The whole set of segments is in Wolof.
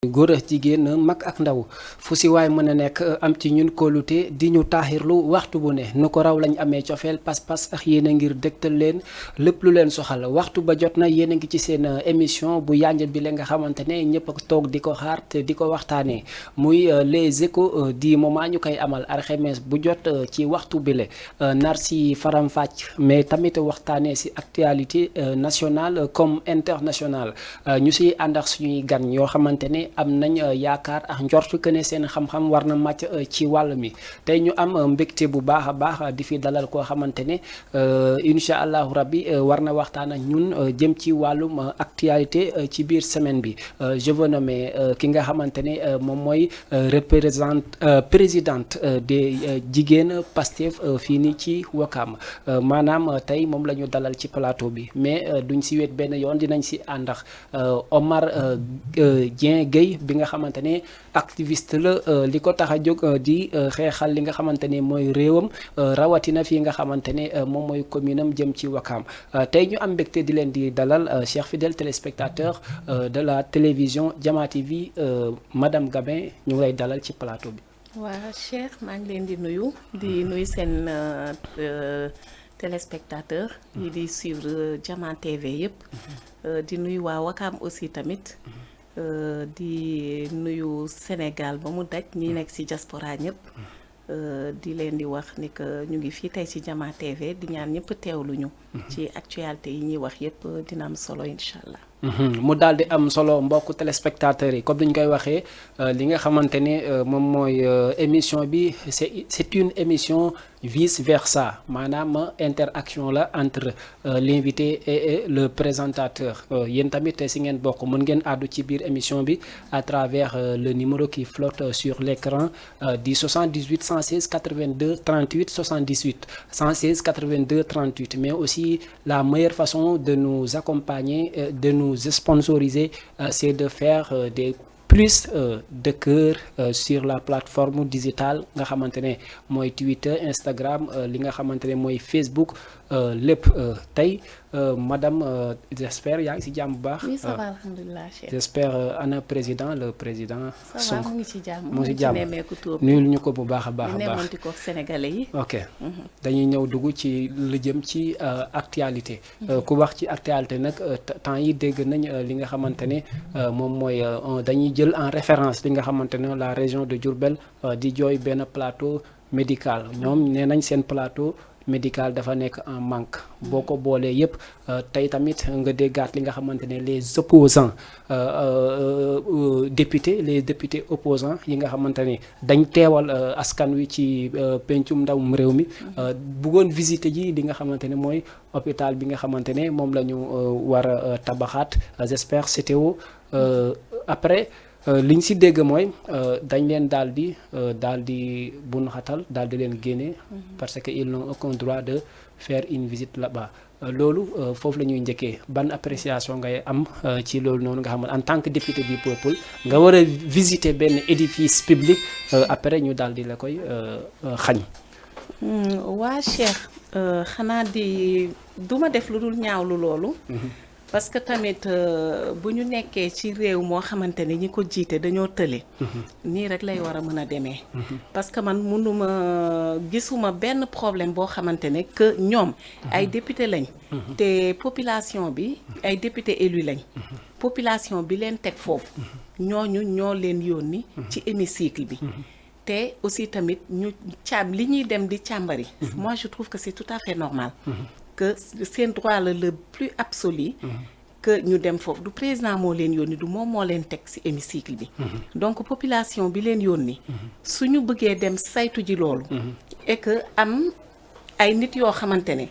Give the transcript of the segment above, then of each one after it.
góor ak jigéen mag ak ndaw fu si waay mën a nekk am ci ñun kóolute di ñu taaxirlu waxtu bu ne nu ko raw lañ amee cofeel pas-pas ak yéen a ngir dégtal leen lépp lu leen soxal waxtu ba jot na yéen a ngi ci seen émission bu yànj bi la nga xamante ne ñëpp a toog di ko xaar te di ko waxtaanee muy les échos du moment ñu koy amal alxames bu jot ci waxtu bi la nar si faram-fàcc mais tamit waxtaanee si actualité nationale comme internationale ñu siy ànd ak suñuy gan yoo xamante ne am nañ yaakaar ak njort que ne seen xam-xam war na màcc ci wàll mi tey ñu am mbégte bu baax a baax di fi dalal koo xamante ne incha allahu rabbi war na waxtaan ak ñun jëm ci wàllum actualité ci biir semaine bi je veux nommer ki nga xamante ne moom mooy présidente des jigéen Pastef fii nii ci Ouakam maanaam tey moom la ñu dalal ci plateau bi mais duñ si wet benn yoon dinañ si ànd ak Omar Dieng Gueye bi nga xamante ne activiste la li ko tax a jóg di xeexal li nga xamante ne mooy réewam rawatina fii nga xamante ne moom mooy commune am jëm ci Ouakam tey ñu am mbégte di leen di dalal chers fidèles téléspectateurs de la télévision Jama TV madame Gabin ñu ngi lay dalal ci plateau bi. waa Cheikh maa ngi leen di nuyu seen téléspectateur yi di suivre Jama TV yëpp di nuyu waa Ouakam aussi tamit. Di nuyu Sénégal ba mu daj ñi nekk ci diaspora ñëpp di leen di wax ni que ñu ngi fii tey ci Jama TV di ñaan ñëpp teewluñu ci actualité yi ñuy wax yëpp dina am solo incha allah. mu daal di am solo mbokku téléspectateurs yi comme ni ñu koy waxee li nga xamante ne moom mooy émission bi c'est une émission vice versa maanaam interaction la entre l'invité et le présentateur yéen tamit si ngeen bokk mën ngeen àddu ci biir émission bi à travers le numéro qui flotte sur l'écran di 78 116 82 38 78 116 82 38 mais aussi la meilleure façon de nous accompagner de nous sponsoriser c'est de faire des plus de cœur sur la plateforme digitale nga xamante ne mooy Twitter Instagram li nga xamante ne mooy Facebook lépp tey madame j'espère yaa ngi ci jàmm bu baax. oui ça va alhamdulilah Cheikh. j'espère ana président le président. Sonko mu ngi ci jàmm mu ngi ci jàmm nuyul ñu ko bu baax a baax a baax di ko Sénégalais yi. ok dañuy ñëw dugg ci lu jëm ci actualité. ku wax ci actualité nag temps yi dégg nañ li nga xamante ne moom mooy dañuy jël en référence li nga xamante ne la région de Diourbel di jooy benn plateau médical ñoom nee nañ seen plateau médical dafa nekk en manque boo ko boolee yépp tey tamit nga déggaat li nga xamante ne les opposants les députés opposants yi nga xamante ne dañ teewal askan wi ci pencum ndawum réew mi bëggoon visiter ji li nga xamante ne mooy hôpital bi nga xamante ne moom la ñu war a tabaxaat j'espère CTO après liñ ci dégg mooy dañ leen daal di bunu xatal daal di leen génne parce que ils n'ont aucun droit de faire une visite là-bas loolu foofu la ñuy njëkkee ban appréciation ngay am ci loolu noonu nga xam ne en tant que député du peuple nga war a visiter benn édifice public après ñu daal di la koy xañ. waa Cheikh xanaa duma def lu dul ñaawlu loolu. parce que tamit bu ñu nekkee ci réew moo xamante ne ñi ko jiite dañoo tële. nii rek lay war a mën a demee. parce que man gisuma benn problème boo xamante ne que ñoom ay député lañ. te population bi ay député élu lañ. population bi leen teg foofu. ñooñu ñoo leen yónni. ci hémicycle bi. te aussi tamit ñu li ñuy dem di càmbari. moi je trouve que c'est tout à fait normal. que seen droit la le plus absolu que ñu dem foofu du président moo leen yónni du moom moo leen teg ci hémicycle bi donc population bi leen yónni suñu bëggee dem saytu ji loolu et que am ay nit yoo xamante ne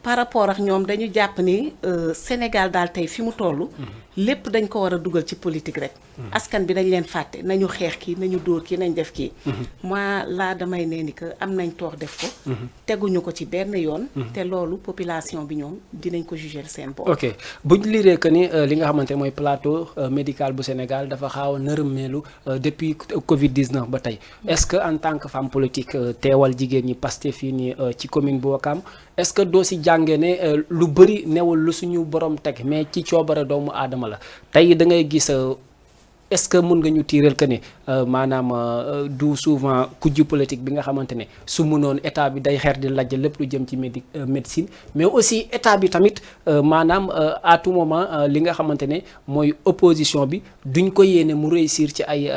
par rapport ak ñoom dañu jàpp ni Sénégal daal tey fi mu toll lépp dañ ko war a dugal ci politique rek askan bi dañ leen fàtte nañu xeex kii nañu dóor kii nañ def kii moi laa damay nee ni que am nañ toor def ko teguñu ko ci benn yoon te loolu population bi ñoom dinañ ko juger seen bopp. ok buñ liree que ni li nga xamante mooy plateau médical bu Sénégal dafa xaaw a nërmeelu depuis Covid-19 ba tey est-ce que en tant que femme politique teewal jigéen ñi Pastef fii nii ci commune bu Ouakam est-ce que doo si jàngee ne lu bëri newul lu suñu borom teg mais ci coobare doomu aadama la tey da ngay gis est-ce que mën nga ñu tiiral que ne maanaam du souvent kujju politique bi nga xamante ne su mënoon état bi day xeer di lajj lépp lu jëm ci médecine mais aussi état bi tamit maanaam à tout moment li nga xamante ne mooy opposition bi duñ ko yéene mu réussir ci ay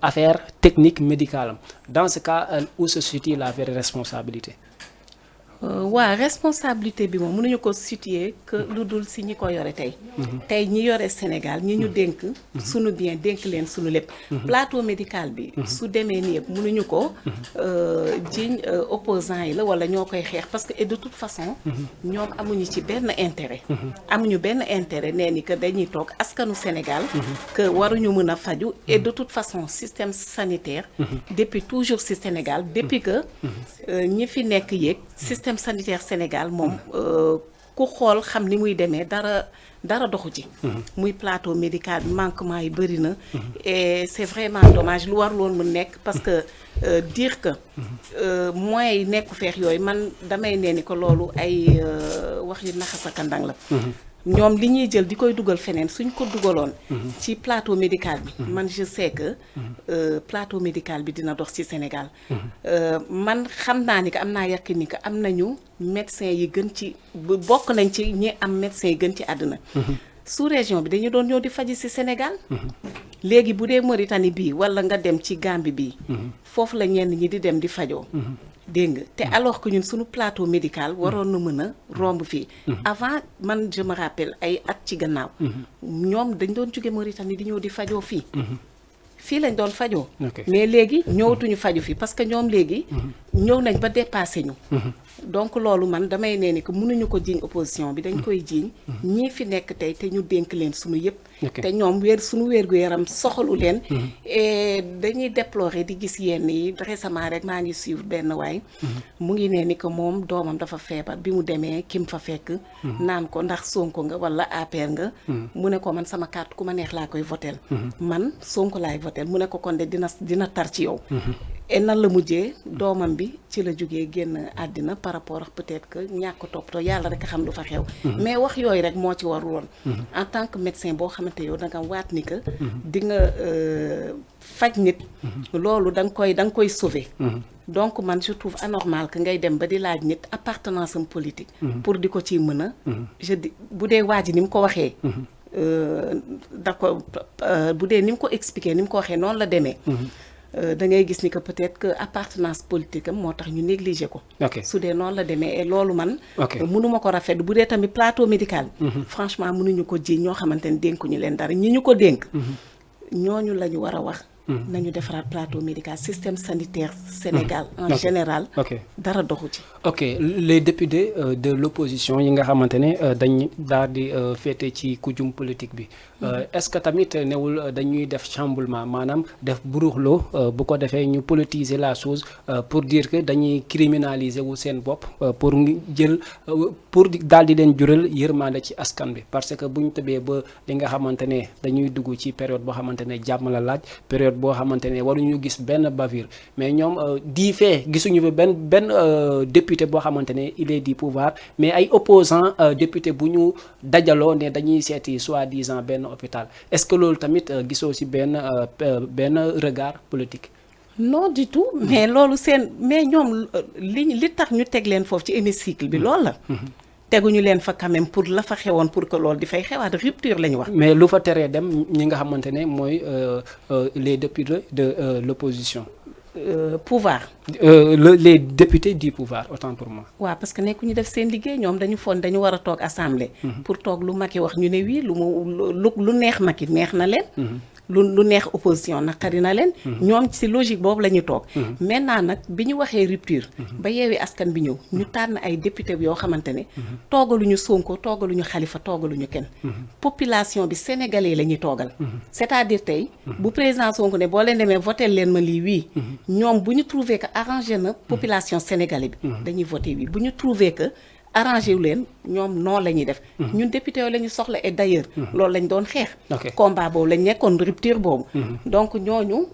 affaires techniques médicales am dans ce cas où se situe la vraie responsabilité. waa responsabilité bi moom mënuñu ko situer que lu dul si ñi ko yore tey. tey ñi yore Sénégal ñi ñu dénk sunu bien dénk leen sunu lépp. plateau médical bi. su demee nii yëpp mënuñu ko jiiñ opposants yi la wala ñoo koy xeex parce que et de toute façon. ñoom amuñu ci benn intérêt. amuñu benn intérêt nee ni que dañuy toog askanu Sénégal. que waruñu mën a faju et de toute façon système sanitaire. depuis toujours ci Sénégal depuis que ñi fi nekk yéeg système sanitaire Sénégal moom ku xool xam ni muy demee dara doxu ci. muy plateau médical bi manquement yi bëri na. et c'est vraiment dommage lu war loon mu nekk parce que dire que moyens yi nekku feex yooyu man damay nee ni ko loolu ay wax yu naxa sa kandang la. ñoom li ñuy jël di koy dugal feneen suñ ko dugaloon ci plateau médical bi man je sais que plateau médical bi dina dox ci Sénégal man xam naa ni que am naa yàqin ni que am nañu médecins yi gën ci bokk nañ ci ñi am médecins yi gën ci àdduna sous région bi dañu doon ñëw di faji ci Sénégal léegi bu dee Mauritanie bii walla nga dem ci Gambie bii foofu la ñenn ñi di dem di fajoo dégg nga te alors que ñun suñu plateau médical waroon na mën a romb fii avant man je me rappelle ay at ci gannaaw ñoom dañ doon jóge Mauritanie di ñëw di fajoo fii lañ doon fajoo mais léegi ñëwatuñu faju fii parce que ñoom léegi ñëw nañ ba dépassé ñu donc loolu man damay nee ni que mënuñu ko jiiñ opposition bi dañ koy jiiñ ñii fi nekk tey te ñu dénk leen suñu yëpp te ñoom suñu wér-gu-yaram soxalu leen et dañuy déplorer di gis yenn yi récemment rek maa ngi suivre benn waay mu ngi nee ni que moom doomam dafa feebar bi mu demee kim fa fekk naan ko ndax Sonko nga wala APR nga mu ne ko man sama carte ku ma neex laa koy votel man Sonko laay votel mu ne ko kon de dina tar ci yow et nan la mujjee doomam bi ci la jógee génn àddina par rapport ak peut-être que ñàkk toppatoo yàlla rek a xam lu fa xew mais wax yooyu rek moo ci warul woon en tant que médecin boo xamante yow da nga waat ni que di nga faj nit loolu da nga koy sauver donc man je trouve anormal que ngay dem ba di laaj nit appartenance am politique pour di ko ciy mën a je dis bu dee waa ji ni mu ko waxee da ko bu dee ni mu ko expliqué ni mu ko waxee noonu la demee da ngay gis ni que peut-être que appartenance politique am moo tax ñu négliger ko su dee noonu la demee et loolu man mënuma ko rafet bu dee tamit plateau médical franchement mënuñu ko ji ñoo xamante ne dénkuñu leen dara ñi ñu ko dénk ñooñu la ñu war a wax nañu defaraat plateau médical système sanitaire Sénégal en général dara doxu ci les députés de l'opposition yi nga xamante ne dañ daal di féete ci kujum politique bi est-ce que tamit newul dañuy def chamboulement maanaam def buruxloo bu ko defee ñu politiser la chose pour dire que dañuy criminaliser wu seen bopp pour jël pour daal di leen jural yërmande ci askan bi parce que bu ñu tëbee ba li nga xamante ne dañuy dugg ci période boo xamante ne jàmm la laaj période boo xamante ne waruñu gis benn bavure mais ñoom di fee gisuñu fi benn député boo xamante ne il est du pouvoir mais ay opposants député bu ñu dajaloo ne dañuy seeti soi-disant benn hôpital est-ce que loolu tamit gisoo ci benn regard politique non du tout mais loolu mais ñoom li tax ñu teg leen foofu ci hémicycle bi loolu la teguñu leen fa quand même pour la fa xewoon pour que loolu di fay xewaat rupture la ñu wax mais lu fa teree dem ñi nga xamante ne mooy les députés de l'opposition pouvoir les députés du pouvoir autant pour moi waaw parce que nekkuñu def seen liggéey ñoom dañu foon dañu war a toog assemblée pour toog lu Macky wax ñu ne wii lu neex Macky neex na leen lu neex opposition naqari na leen ñoom ci logique boobu la ñu toog maintenant nag bi ñu waxee rupture ba yeewi askan bi ñëw ñu tànn ay député yoo xamante ne toogaluñu Sonko toogaluñu Khalifa toogaluñu kenn population bi sénégalais la ñuy toogal c'est-à-dire tey bu président Sonko ne boo leen demee voté leen ma lii wii ñoom bu ñu trouvé que arrangé na population sénégalais bi dañuy voté wii bu ñu trouvé que arrangé wu leen ñoom noonu la ñuy def ñun député yooyu la ñu soxla et d'ailleurs loolu lañ doon xeex combat boobu lañ nekkoon rupture boobu donc ñooñu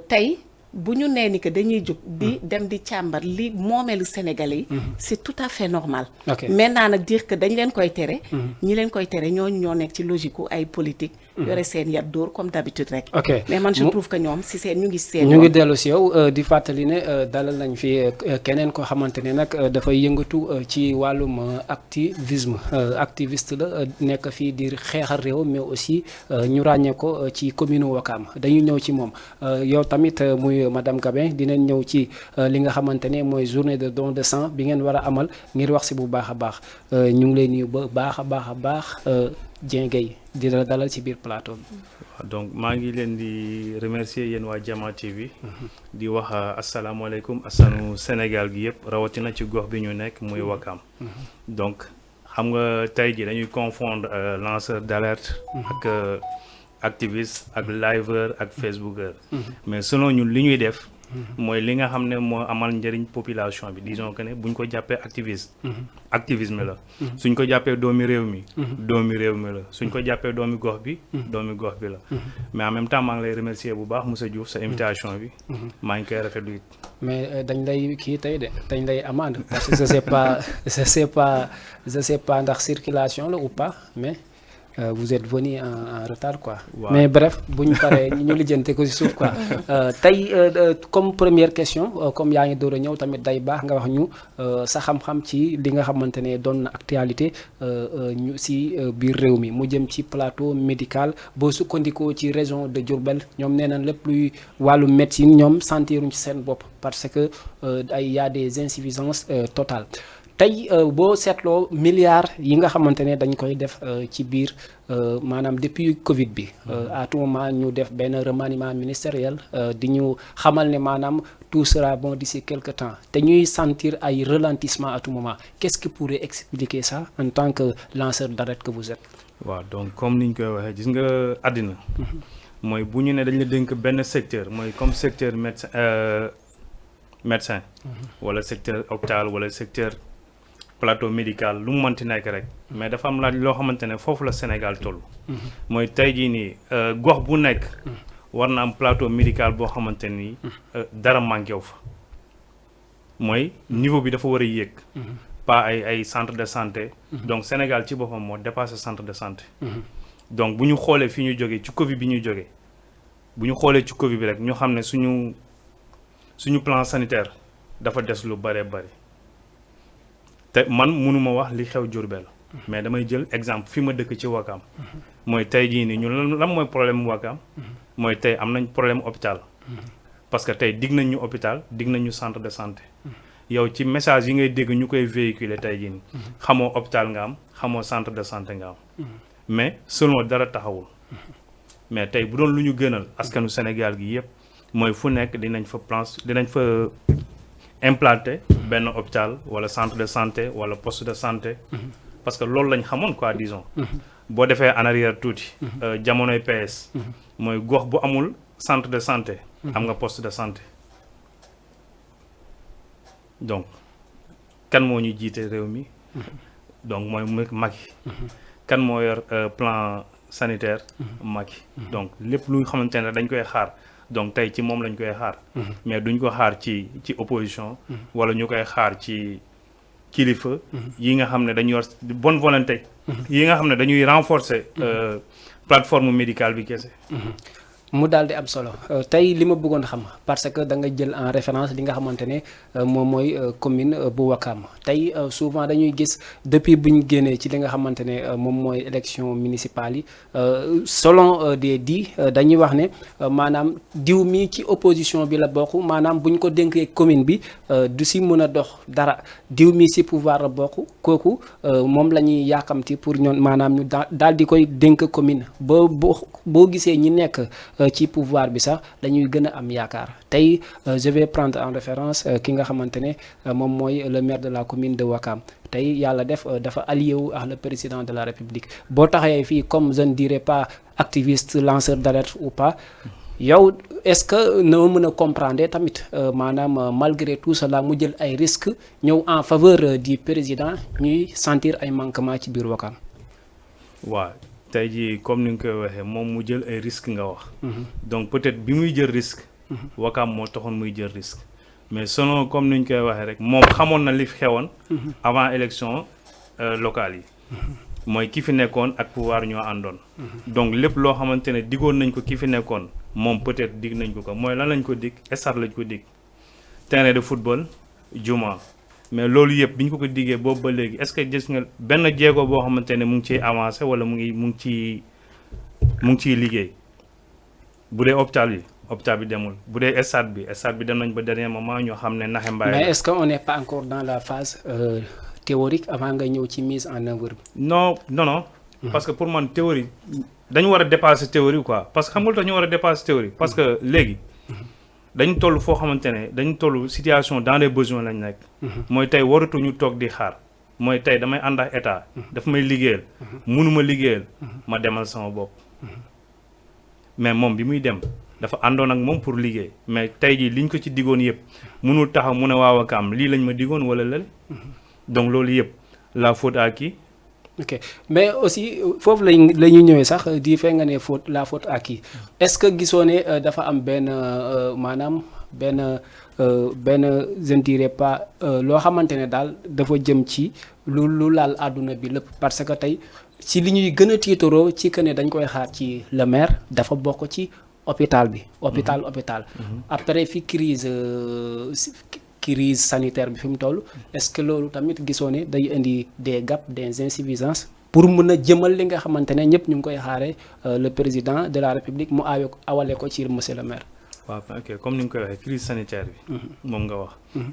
tey bu ñu nee ni que dañuy jóg di dem di càmbar li moomeelu Sénégalais yi c'est tout à fait normal maintenant nag dire que dañ leen koy tere ñi leen koy tere ñooñu ñoo nekk ci logique u ay politique yore seen yat dóor comme d'habitude rek. ok mais man je trouve que ñoom si seen ñu ngi seen. ñu ngi dellu si yow di fàttali ne dalal nañ fi keneen koo xamante ne nag dafay yëngatu ci wàllum activisme activiste la nekk fii di xeexal réew mais aussi ñu ràññee ko ci commune Ouakam dañu ñëw ci moom yow tamit muy madame Gabin dinañ ñëw ci li nga xamante ne mooy journée de don de sang bi ngeen war a amal ngir wax si bu baax a baax ñu ngi lay nuyu ba baax a baax Dieng Gueye di la dalal ci biir plateau bi. donc maa ngi leen di remercier yéen waa Jama TV di wax asalaamaaleykum asanu Sénégal gi yëpp rawatina ci gox bi ñu nekk muy Ouakam donc xam nga tey ji dañuy confondre lanceur d'alerte ak activiste ak liveur ak facebooker mais selon ñun li ñuy def mooy li nga xam ne moo amal njëriñ population bi disons que ne buñ ko jàppee activisme la suñ ko jàppee doomi réew mi la suñ ko jàppee doomi gox bi la mais en même temps maa ngi lay remercier bu baax monsieur Diouf sa invitation bi maa ngi koy rafetlu it mais dañ lay kii tey de dañ lay amende parce que je sais pas ndax circulation la ou pas mais vous êtes venu en retard quoi. Wow. Mais bref bu ñu paree ñu lijjante ko ci suuf quoi. Tey comme première question comme yaa ngi door a ñëw tamit day baax nga wax ñu sa xam-xam ci li nga xamante ne doon na actualité ñu ci biir réew mi mu jëm ci plateau médical boo sukkandikoo ci région de Diourbel ñoom nee nañ lépp luy wàllu médecine ñoom sentiruñ ci seen bopp parce que y a des insuffisances totales. tey boo seetloo milliards yi nga xamante ne dañ koy def ci biir maanaam depuis Covid bi à tout moment ñu def benn remaniement ministériel di ñu xamal ne maanaam tout sera bon d'ici quelque temps te ñuy sentir ay ralentissement à tout moment qu'est-ce qui pourrait expliquer ça en tant que lanceur d'alerte que vous êtes. waaw donc comme ni ñu koy waxee gis nga àddina mooy bu ñu ne dañ la dénk benn secteur mooy comme secteur médecin wala secteur hôpital wala secteur plateau médical lu mu mënti nekk rek mais dafa am laaj loo xamante ne foofu la Sénégal toll mooy tey jii nii gox bu nekk war na am plateau médical boo xamante ni dara manqué wu fa mooy niveau bi dafa war a yéeg pas ay centre de santé donc Sénégal ci boppam moo dépassé centre de santé donc bu ñu xoolee fi ñu jógee ci Covid bi ñu jógee bu ñu xoolee ci Covid bi rek ñu xam ne suñu plan sanitaire dafa des lu bare bari te man mënuma wax li xew Diourbel mais damay jël exemple fi ma dëkk ci Ouakam mooy tey jii nii ñun lan mooy problème Ouakam mooy tey am nañ problème hôpital parce que tey dig nañ ñu hôpital dig nañ ñu centre de santé yow ci message yi ngay dégg ñu koy véhiculer tey jii nii xamoo hôpital nga am xamoo centre de santé nga am mais selon dara taxawul mais tey bu doon lu ñu gënal askanu Sénégal gi yëpp mooy fu nekk dinañ fa implanté benn hôpital wala centre de santé wala poste de santé parce que loolu lañ xamoon quoi disons boo defee en arrière tuuti jamonoy PS mooy gox bu amul centre de santé am nga poste de santé donc kan moo ñu jiite réew mi donc mooy Macky kan moo yor plan sanitaire Macky donc lépp lu xamante ne dañ koy xaar donc tey ci moom lañ koy xaar mais duñ ko xaar ci opposition wala ñu koy xaar ci kilifa yi nga xam ne dañuy yor bonne volonté yi nga xam ne dañuy renforcer plateforme médicale bi kese mu daal di am solo tey li ma bëggoon xam parce que da nga jël en référence li nga xamante ne moom mooy commune bu Ouakam tey souvent dañuy gis depuis bu ñu génnee ci li nga xamante ne moom mooy élection municipale yi selon des dits dañuy wax ne maanaam diw mi ci opposition bi la bokk maanaam bu ñu ko dénkee commune bi du si mën a dox dara diw mi si pouvoir la bokk kooku moom la ñuy yàkkamti pour ñoom maanaam ñu daal di koy dénk commune boo gisee ñi nekk ci pouvoir bi sax dañuy gën a am yaakaar tey je vais prendre en référence ki nga xamante ne moom mooy le maire de la commune de Ouakam tey yàlla def dafa allié wu ak le président de la République boo taxee fii comme je ne dirais pas activiste lanceur d'alerte ou pas yow est-ce que na mën a comprendre tamit maanaam malgré tout cela mu jël ay risques ñëw en faveur du président ñuy sentir ay manquements ci biir Ouakam. waaw tey jii comme ni nga koy waxee moom mu jël ay risques nga wax. donc peut-être bi muy jël risque. Ouakam moo taxoon muy jël risque. mais selon comme ni ñu koy waxee rek moom xamoon na li fi xewoon. avant élection locale yi. mooy ki fi nekkoon ak pouvoir ñoo àndoon. donc lépp loo xamante ne diggoon nañ ko ki fi nekkoon moom peut-être dig nañ ko mooy lan lañ ko dig stade lañ ko dig terrain de football juma mais loolu yëpp bi ñu ko diggee boobu ba léegi est-ce que gis nga benn jéego boo xamante ne mu ngi ciy avancé wala mu ngi ciy liggéey bu dee hôpital bi demul bu dee stade bi dem nañ ba dernier moment ñoo xam ne naxe mbaay. mais est-ce que on n'est pas encore dans la phase théorique avant nga ñëw ci mise en œuvre bi. non. parce que pour man théorie dañu war a dépasser théorie quoi parce que xam nga lu tax ñu war a dépasser théorie parce que léegi dañu toll foo xamante ne dañu toll situation dans les besoins lañ nekk. mooy tey waratuñu toog di xaar mooy tey damay ànd ak état dafa may liggéeyal mënuma liggéeyal ma demal sama bopp mais moom bi muy dem dafa àndoon ak moom pour liggéey mais tey jii liñ ko ci diggoon yëpp mënul taxaw mu ne waaw ak am lii lañ ma diggoon wala lële donc loolu yëpp la faute à qui. ok mais aussi foofu la ñuy ñëwee sax di fee nga ne la faute à qui est-ce que gisoo ne dafa am benn maanaam benn je ne dirais pas loo xamante ne daal dafa jëm ci lu laal àdduna bi lépp parce que tey ci li ñuy gën a tiitaroo ci que ne dañ koy xaar ci le maire dafa bokk ci hôpital bi. hôpital. après fi crise sanitaire bi fi mu toll est-ce que loolu tamit gisoo ne day indi des gaps des insuffisances pour mën a jëmal li nga xamante ne ñëpp ñu ngi koy xaare le président de la république mu awale ko ci monsieur le maire. waaw ok comme ni nga koy waxee crise sanitaire bi. moom nga wax.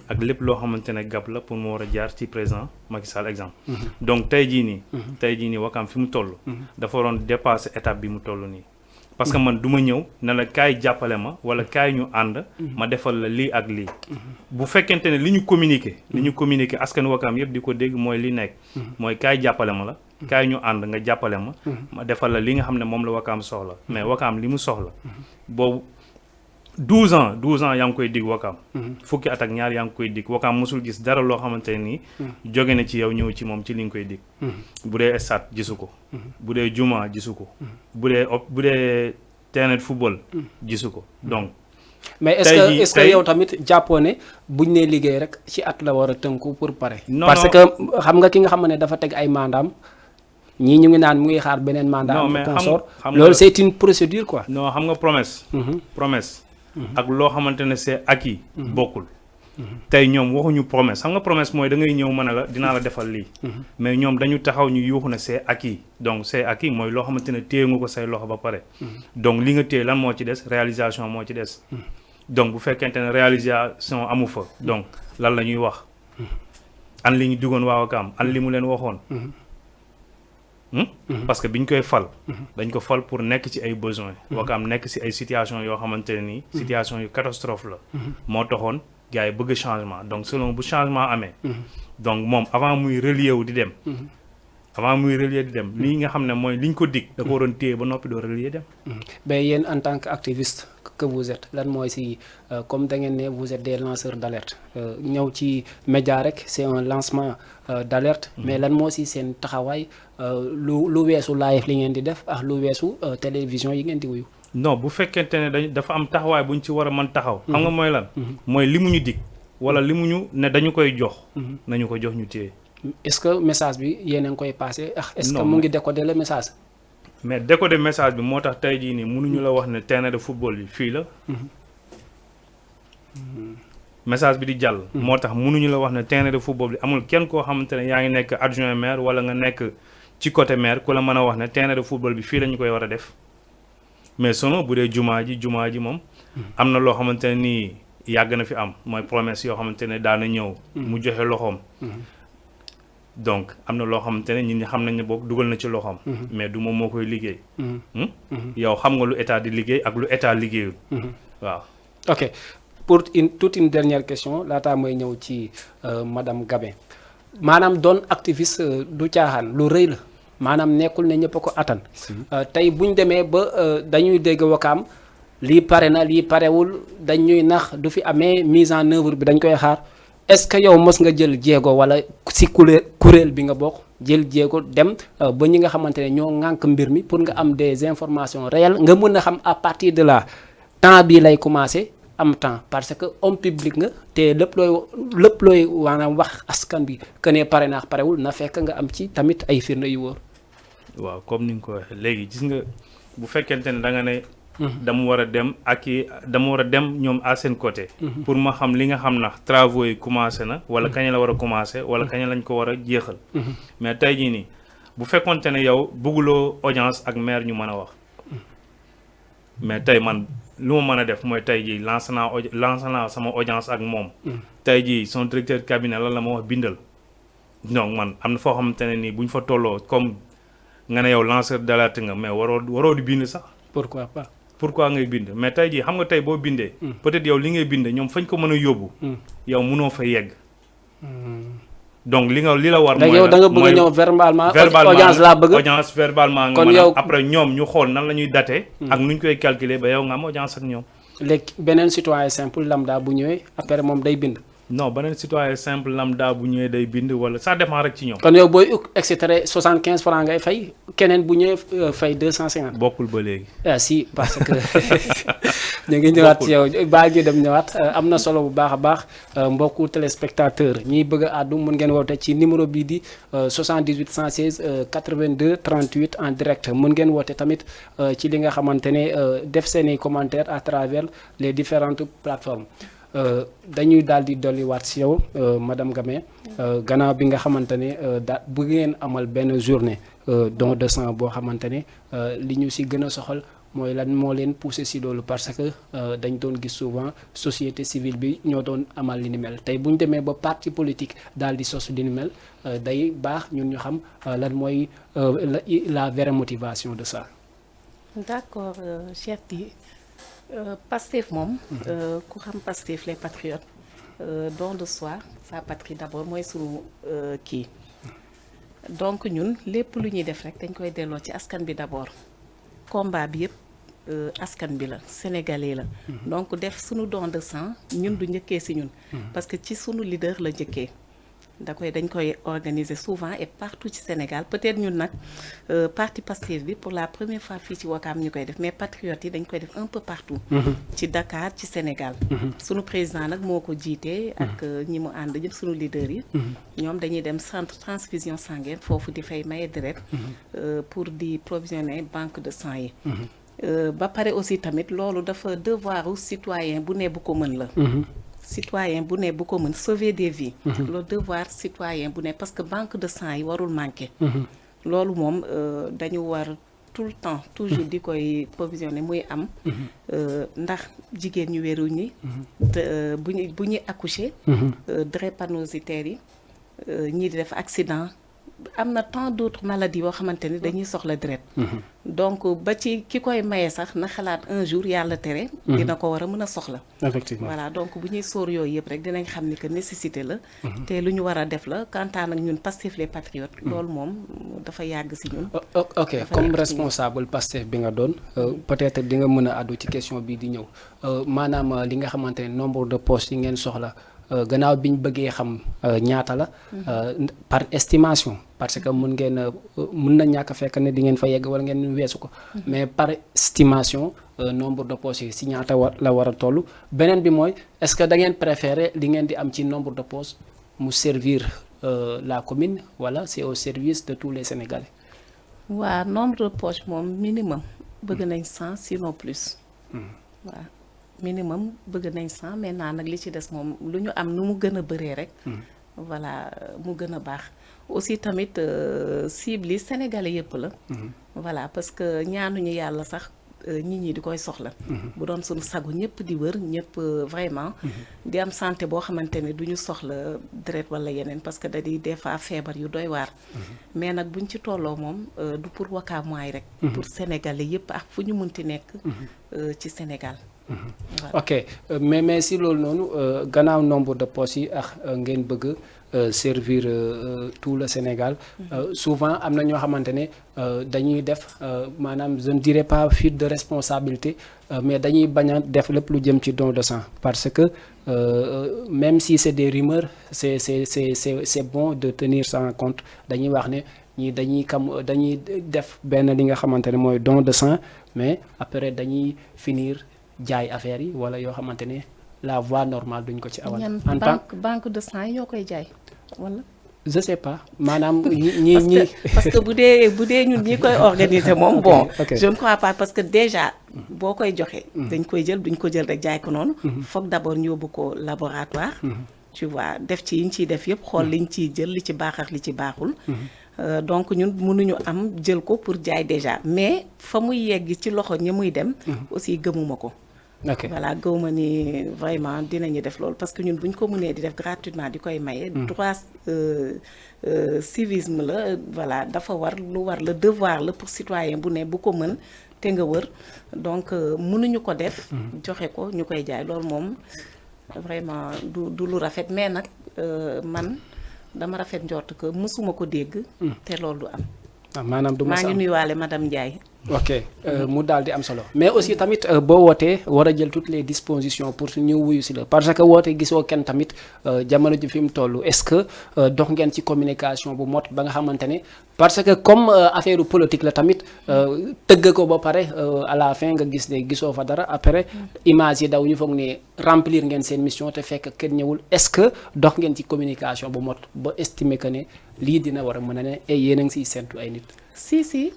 ak lépp loo xamante ne gap la pour mu war a jaar ci président Macky Sall exemple. donc tey jii nii Wakaam fi mu toll. dafa waroon dépasser étape bi mu toll nii. parce que man du ma ñëw ne la kaay jàppale ma wala kaay ñu ànd ma defal la lii ak lii bu fekkente ne li ñu communiqué askan Wakaam yëpp di ko dégg mooy li nekk mooy kaay jàppale ma la kaay ñu ànd nga jàppale ma defal la li nga xam ne moom la Wakaam soxla mais Wakaam li mu soxla boobu 12 ans yaa ngi koy dig Wakaam fukki at ak ñaar yaa ngi koy dig Wakaam mosul gis dara loo xamante ne nii jóge na ci yow ñëw ci moom ci li nga koy dig bu dee stade gisu ko bu dee juma gisu ko bu dee terrain de football gisu ko donc mais est-ce que yow tamit jàppoo ne buñ nee liggéey rek ci at la war a tënku pour pare parce que xam nga ki nga xam ne dafa teg ay mandaam ñii ñu ngi naan mu ngi xaar beneen mandat consort loolu c'est une procédure quoi non xam nga promesse ak loo xamante ne c'est acquis bokkul tey ñoom waxuñu promesse xam nga promesse mooy da ngay ñëw mën a la dinaa la defal lii mais ñoom dañu taxaw ñu yuuxu ne c'est acquis donc c'est acquis mooy loo xamante ne téye nga ko say loxo ba pare donc li nga téye lan moo ci des réalisation moo ci des donc bu fekkente ne réalisation amu fa donc lan la ñuy wax an li ñu duggoon waa Wakaam an li mu leen waxoon parce que biñ koy fal dañ ko fal pour nekk ci ay besoins Wakaam nekk ci ay situation yoo xamante ne nii situation yu catastrophe la moo taxoon gars yi bëgg changement donc selon bu changement amee donc moom avant muy relier di dem lii nga xam ne mooy liñ ko dig da ko waroon téye ba noppi doo relier dem mais yéen en tant qu'activiste que vous êtes lan mooy si comme da ngeen ne vous êtes des lanceurs d'alerte ñëw ci média rek c'est un lancement d'alerte mais lan moo si seen taxawaay lu weesu live li ngeen di def ak lu weesu télévision yi ngeen di wuyu non bu fekkente ne dafa am taxawaay bu ñu ci war a mën taxaw xam nga mooy lan mooy li mu ñu dig wala li mu ñu ne dañu koy jox nañu ko jox ñu téye est-ce que message bi yéen a ngi koy passé est-ce que mu ngi décoder le message mais décoder message bi moo tax tey jii nii mënuñu la wax ne terrain de football bi fii la message bi di jàll moo tax mënuñu la wax ne terrain de football bi amul kenn koo xamante ne yaa ngi nekk adjoint maire wala nga nekk ci côté maire ku la mën a wax ne terrain de football bi fii la ñu koy war a def mais sono bu dee jumaa ji moom am na loo xamante ne nii yàgg na fi am mooy promesse yoo xamante ne daana ñëw mu joxe loxoom donc am na loo xamante ne ñun ñi xam nañ ne boog dugal na ci loxoom mais du moom moo koy liggéey yow xam nga lu état di liggéey ak lu état liggéeyul waaw ok pour toute une dernière question laataa mooy ñëw ci madame Gabé maanaam doon activiste du caaxaan lu rëy la maanaam nekkul ne ñëpp a ko attan tey buñ demee ba dañuy dégg Wakaam lii pare na lii parewul dañuy nax du fi amee mise en œuvre bi dañ koy xaar est-ce que yow mos nga jël jéego wala si kuréel bi nga bokk jël jéego dem ba ñi nga xamante ne ñoo ŋànk mbir mi pour nga am des informations réelles nga mën a xam à partir de là temps bii lay commencer am temps parce que homme public nga te lépp looy maanaam wax askan bi que ne pare naax parewul na fekk nga am ci tamit ay firnde yu wóor waaw comme ni nga ko waxee léegi gis nga bu fekkente ne da nga ne dama war a dem dama war a dem ñoom à seen côté pour ma xam li nga xam na travaux yi commencé na wala kañ la war a commencé wala kañ lañ ko war a jeexal mais tey jii nii bu fekkonte ne yow bëgguloo audience ak maire ñu mën a wax mais tey man lu ma mën a def mooy tey jii lancé naa sama audience ak moom tey jii son directeur cabinet lan la ma wax bindal donc man am na foo xamante ne nii bu ñu fa tolloo comme nga ne yow lanceur d'alerte nga mais waroo di bind sax pourquoi ngay bind mais tey jii xam nga tey boo bindee peut-être yow li ngay bind ñoom fañ ko mën a yóbbu yow mënoo fa yegg donc li la war mooy yow da nga bëgg ñëw verbalement audience laa bëgg audience verbalement nga mën a après ñoom ñu xool nan la ñuy daté ak nu ñu koy calculer ba yow nga am audience ak ñoom léegi beneen citoyen simple lambda bu ñëwee après moom day bind non beneen citoyen simple lambda bu ñëwee day bind wala ça dépend rek ci ñoom kon yow booy et cetera 75 francs ngay fay keneen bu ñëwee fay 250 bokkul ba léegi si parce que ñu ngi ñëwaat ci yow baa ngi dem ñëwaat am na solo bu baax a baax mbokku téléspectateur ñiy bëgg a àddu mën ngeen woote ci numéro bii di 78 116 82 38 en direct mën ngeen woote tamit ci li nga xamante ne def seeni commentaires à travers les différentes plateformes dañuy daal di dolliwaat si yow madame Gamé gannaaw bi nga xamante ne bu ngeen amal benn journée don de sang boo xamante ne li ñu si gën a soxal mooy lan moo leen poussé si loolu parce que dañ doon gis souvent société civile bi ñoo doon amal li ni mel tey bu ñu demee ba parti politique daal di sos li ni mel day baax ñun ñu xam lan mooy la vraie motivation de ça. D'accord, Cheikh Di Pastef moom ku xam Pastef les patriotes don de soi sa patrie d'abord mooy sunu kii donc ñun lépp lu ñuy def rek dañ koy delloo ci askan bi d'abord combat bi yëpp askan bi la sénégalais la donc def sunu don de sang ñun du njëkkee si ñun parce que ci sunu leader la njëkkee dañ koy organiser souvent et partout ci Sénégal peut-être ñun nag parti Pastef bi pour la première fois fii ci Ouakam ñu koy def mais patriotes yi dañ koy def un peu partout ci Dakar ci Sénégal sunu président nag moo ko jiitee ak ñi mu ànd ñëpp sunu leader yi ñoom dañuy dem centre transfusion sanguine foofu di fay maye deret pour di provisionner banque de sang yi ba pare aussi tamit loolu dafa devoiru citoyen bu ne bu ko mën la citoyen bu ne bu ko mën sauver des vies le devoir citoyen bu ne parce que banque de sang yi warul manquer loolu moom dañu war tout le temps toujours di koy provisionner muy am ndax jigéen ñu wéru ñi bu ñuy accoucher drépanocytaires yi ñii di def accident am na tant d'autres maladies yoo xamante ni dañuy soxla deret donc ba ci ki koy maye sax na xalaat un jour yàlla tere dina ko war a mën a soxla effectivement voilà donc bu ñuy sóor yooyu yëpp rek dinañ xam ni que nécessité la te lu ñu war a def la kantaan ak ñun Pastef les patriotes loolu moom dafa yàgg si ñun ok comme responsable Pastef bi nga doon peut-être di nga mën a àddu ci question bii di ñëw maanaam li nga xamante ne nombre de postes yi ngeen soxla gannaaw bi ñu bëggee xam ñaata la par estimation parce que mën na ñàkk fekk ne di ngeen fa yegg wala ngeen weesu ko mais par estimation nombre de postes yi si ñaata la war a toll beneen bi mooy est-ce que da ngeen préférer li ngeen di am ci nombre de postes mu servir la commune wala c'est au service de tous les Sénégalais. waaw nombre de postes moom minimum bëgg nañ 100 sinon plus waaw minimum bëgg nañ 100 maintenant nag li ci des moom lu ñu am nu mu gën a bëree rek voilà mu gën a baax aussi tamit cible yi sénégalais yëpp la voilà parce que ñaanuñu yàlla sax nit ñi di koy soxla bu doon suñu sagu ñëpp di wër ñëpp vraiment di am santé boo xamante ne duñu soxla deret wala yeneen parce que da di des fois feebar yu doy waar mais nag buñ ci tolloo moom du pour Ouakam-waay rek pour sénégalais yëpp ak fu ñu mënti nekk ci Sénégal ok mais si loolu noonu gannaaw nombre de postes yi ak ngeen bëgg servir tout le Sénégal souvent am na ñoo xamante ne dañuy def maanaam je ne dirais pas fuite de responsabilité mais dañuy bañ a def lépp lu jëm ci don de sang parce que même si c'est des rumeurs c'est bon de tenir ça en compte dañuy wax ne ñii dañuy def benn li nga xamante ne mooy don de sang mais après dañuy finir jaay affaire yi wala yoo xamante ne la voie normale duñ ko ci awal. en banque de sang yi ñoo koy jaay wala. je sais pas maanaam ñi parce que bu dee ñun ñi koy organiser moom bon ok. je ne crois pas parce que déjà boo koy joxe dañ koy jël duñ ko jël rek jaay ko noonu foog d'abord ñu yóbbu ko laboratoire tu vois def ci yi ñu ciy def yëpp xool liñ ciy jël li ci baax ak li ci baaxul donc ñun mënuñu am jël ko pour jaay déjà mais fa muy yegg ci loxo ñi muy dem aussi gëmuma ko ok voilà gëwuma ni vraiment dinañu def loolu parce que ñun bu ñu ko mënee di def gratuitement di koy maye droit civisme la voilà dafa war lu war la devoir la pour citoyen bu ne bu ko mën te nga wër donc mënuñu ko def joxe ko ñu koy jaay loolu moom vraiment du lu rafet mais nag man dama rafet njort que mësuma ko dégg te loolu du am maanaam du maa ngi nuyuwaale madame Ndiaye ok mu daal di am solo mais aussi tamit boo wootee war a jël toutes les dispositions pour ñu wuyu si la parce que woote gisoo kenn tamit jamono ji fi mu toll est-ce que dox ngeen ci communication bu mot ba nga xamante ne parce que comme affaire politique la tamit tëgg ko ba pare à la fin nga gis ne gisoo fa dara après image yi daw ñu foog ne remplir ngeen seen mission te fekk kenn ñëwul est-ce que dox ngeen ci communication bu mot ba estimer que ne lii dina war a mën a ne et yéen a ngi siy séntu ay nit. si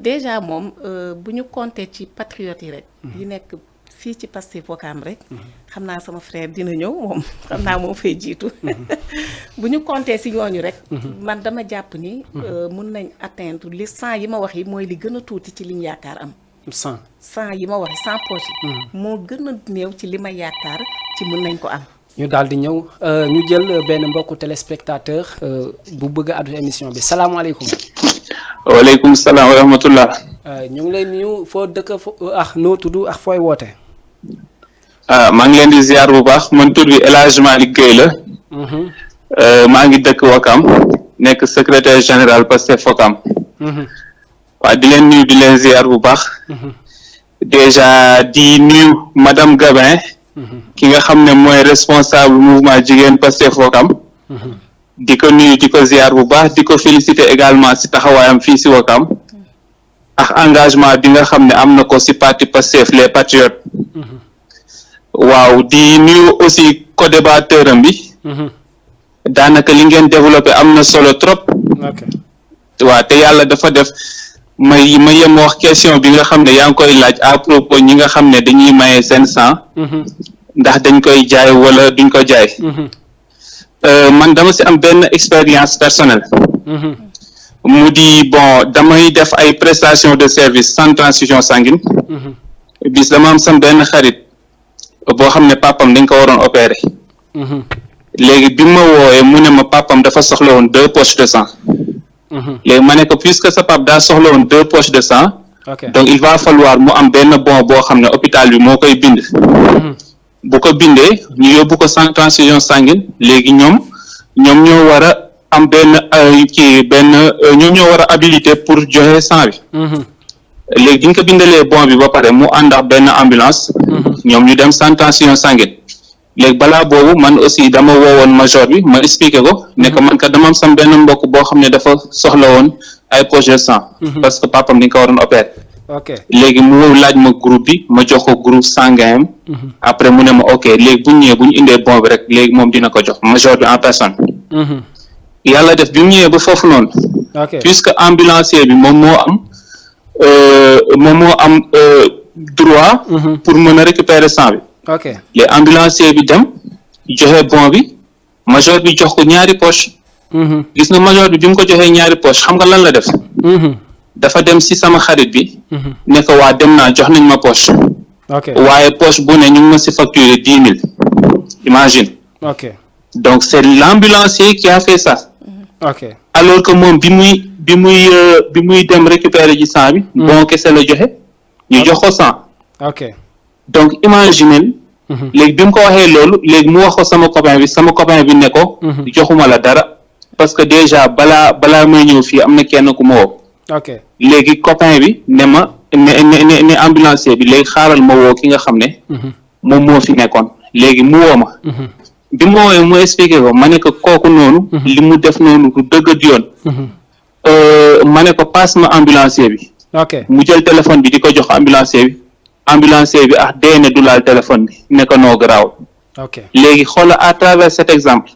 déjà moom bu ñu compter ci patriotes yi rek yi nekk fii ci Pastef Ouakam rek xam naa sama frère dina ñëw moom xam naa moo fay jiitu bu ñu compter si ñooñu rek man dama jàpp ni mun nañ atteindre li 100 yi ma wax yi mooy li gën a tuuti ci liñ yaakaar am 100 yi ma wax 100 poches yi moo gën a néew ci li ma yaakaar ci mun nañ ko am ñu daal di ñëw ñu jël benn mbokku téléspectateur bu bëgg a addu émission bi salaamaaleykum. waaleykum salaam wa rahmatullah. ñu ngi lay nuyu foo dëkk noo tudd ak fooy woote. maa ngi leen di ziar bu baax man tur bi El Hadj Malick Gueye la. maa ngi dëkk Ouakam nekk secrétaire général Pastef Ouakam. waaw di leen nuyu di leen ziar bu baax. déjà di nuyu madame Gabin. ki nga xam ne mooy responsable mouvement jigéen Pastef Ouakam. di ko nuyu di ko ziar bu baax di ko féliciter également ci taxawaayam fii ci Ouakam. ak engagement bi nga xam ne am na ko ci parti Pastef les patriotes. waaw di nuyu aussi co-débatteur am bi. daanaka li ngeen développé am na solo trop. waaw te yàlla dafa def ma yem wax question bi nga xam ne yaa ngi koy laaj à propos ñi nga xam ne dañuy maye seen sang. ndax dañ koy jaay wala duñ ko jaay. man dama ci am benn expérience personnelle. mu di bon damay def ay prestation de service sans transfusion sanguine. bis dama am sam benn xarit boo xam ne papam dañ ko waroon opérer. léegi bi ma woowee mu ne ma papam dafa soxla woon 2 poches de sang. léegi ma ne ko puisque sa pap daa soxla woon 2 poches de sang. donc il va falloir mu am benn bon boo xam ne hôpital bi moo koy bind. bu ko bindee ñu yóbbu ko sans transfusion sanguine léegi ñoom ñoo war a am benn ñoom ñoo war a habilité pour joxe sang bi. léegi bi ñu ko bindalee bon bi ba pare mu ànd ak benn ambulance. ñoom ñu dem sans transfusion sanguine. léegi balaa boobu man aussi dama woowoon major bi ma expliqué ko ne ko man kat dama am sam benn mbokk boo xam ne dafa soxla woon ay poches de sang. parce que papam dañ ko waroon opérer. léegi mu laaj ma groupe bi ma jox ko groupe sanguin. après mu ne ma ok léegi bu ñu indee bon bi rek léegi moom dina ko jox major bi en personne. yàlla def bi mu ñëwee ba foofu noonu. puisque ambulancier bi moom moo am droit. pour mën a récupérer sang bi. les ambulancier bi dem joxe bon bi major bi jox ko ñaari poche. gis nga major bi mu ko joxee ñaari poche xam nga lan la def. dafa dem ci sama xarit bi. ne ko waa dem naa jox nañ ma poche. waaye poche bu ne ñu ngi ma ci facturer 10 000 imagine. donc c'est l'ambulancier qui a fait ça. alors que moom bi muy dem récupérer ji sang bi. bon kese la joxe ñu jox ko sang. donc imagine. léegi bi mu ko waxee loolu léegi mu wax ko sama copain bi ne ko. joxuma la dara parce que déjà balaa may ñëw fii am na kenn ku ma woo. léegi copain bi ne ambulancier bi léegi xaaral ma woo ki nga xam ne. moom moo fi nekkoon léegi mu woo ma. bi mu woowee mu expliqué ko ma ne ko kooku noonu. li mu def noonu du dëgg di yoon. ma ne ko passe ma ambulancier bi. mu jël téléphone bi di ko jox ambulancier bi. ambulancier bi dee ne du laal téléphone bi ne ko noo garaaw. léegi xoola à travers cet exemple.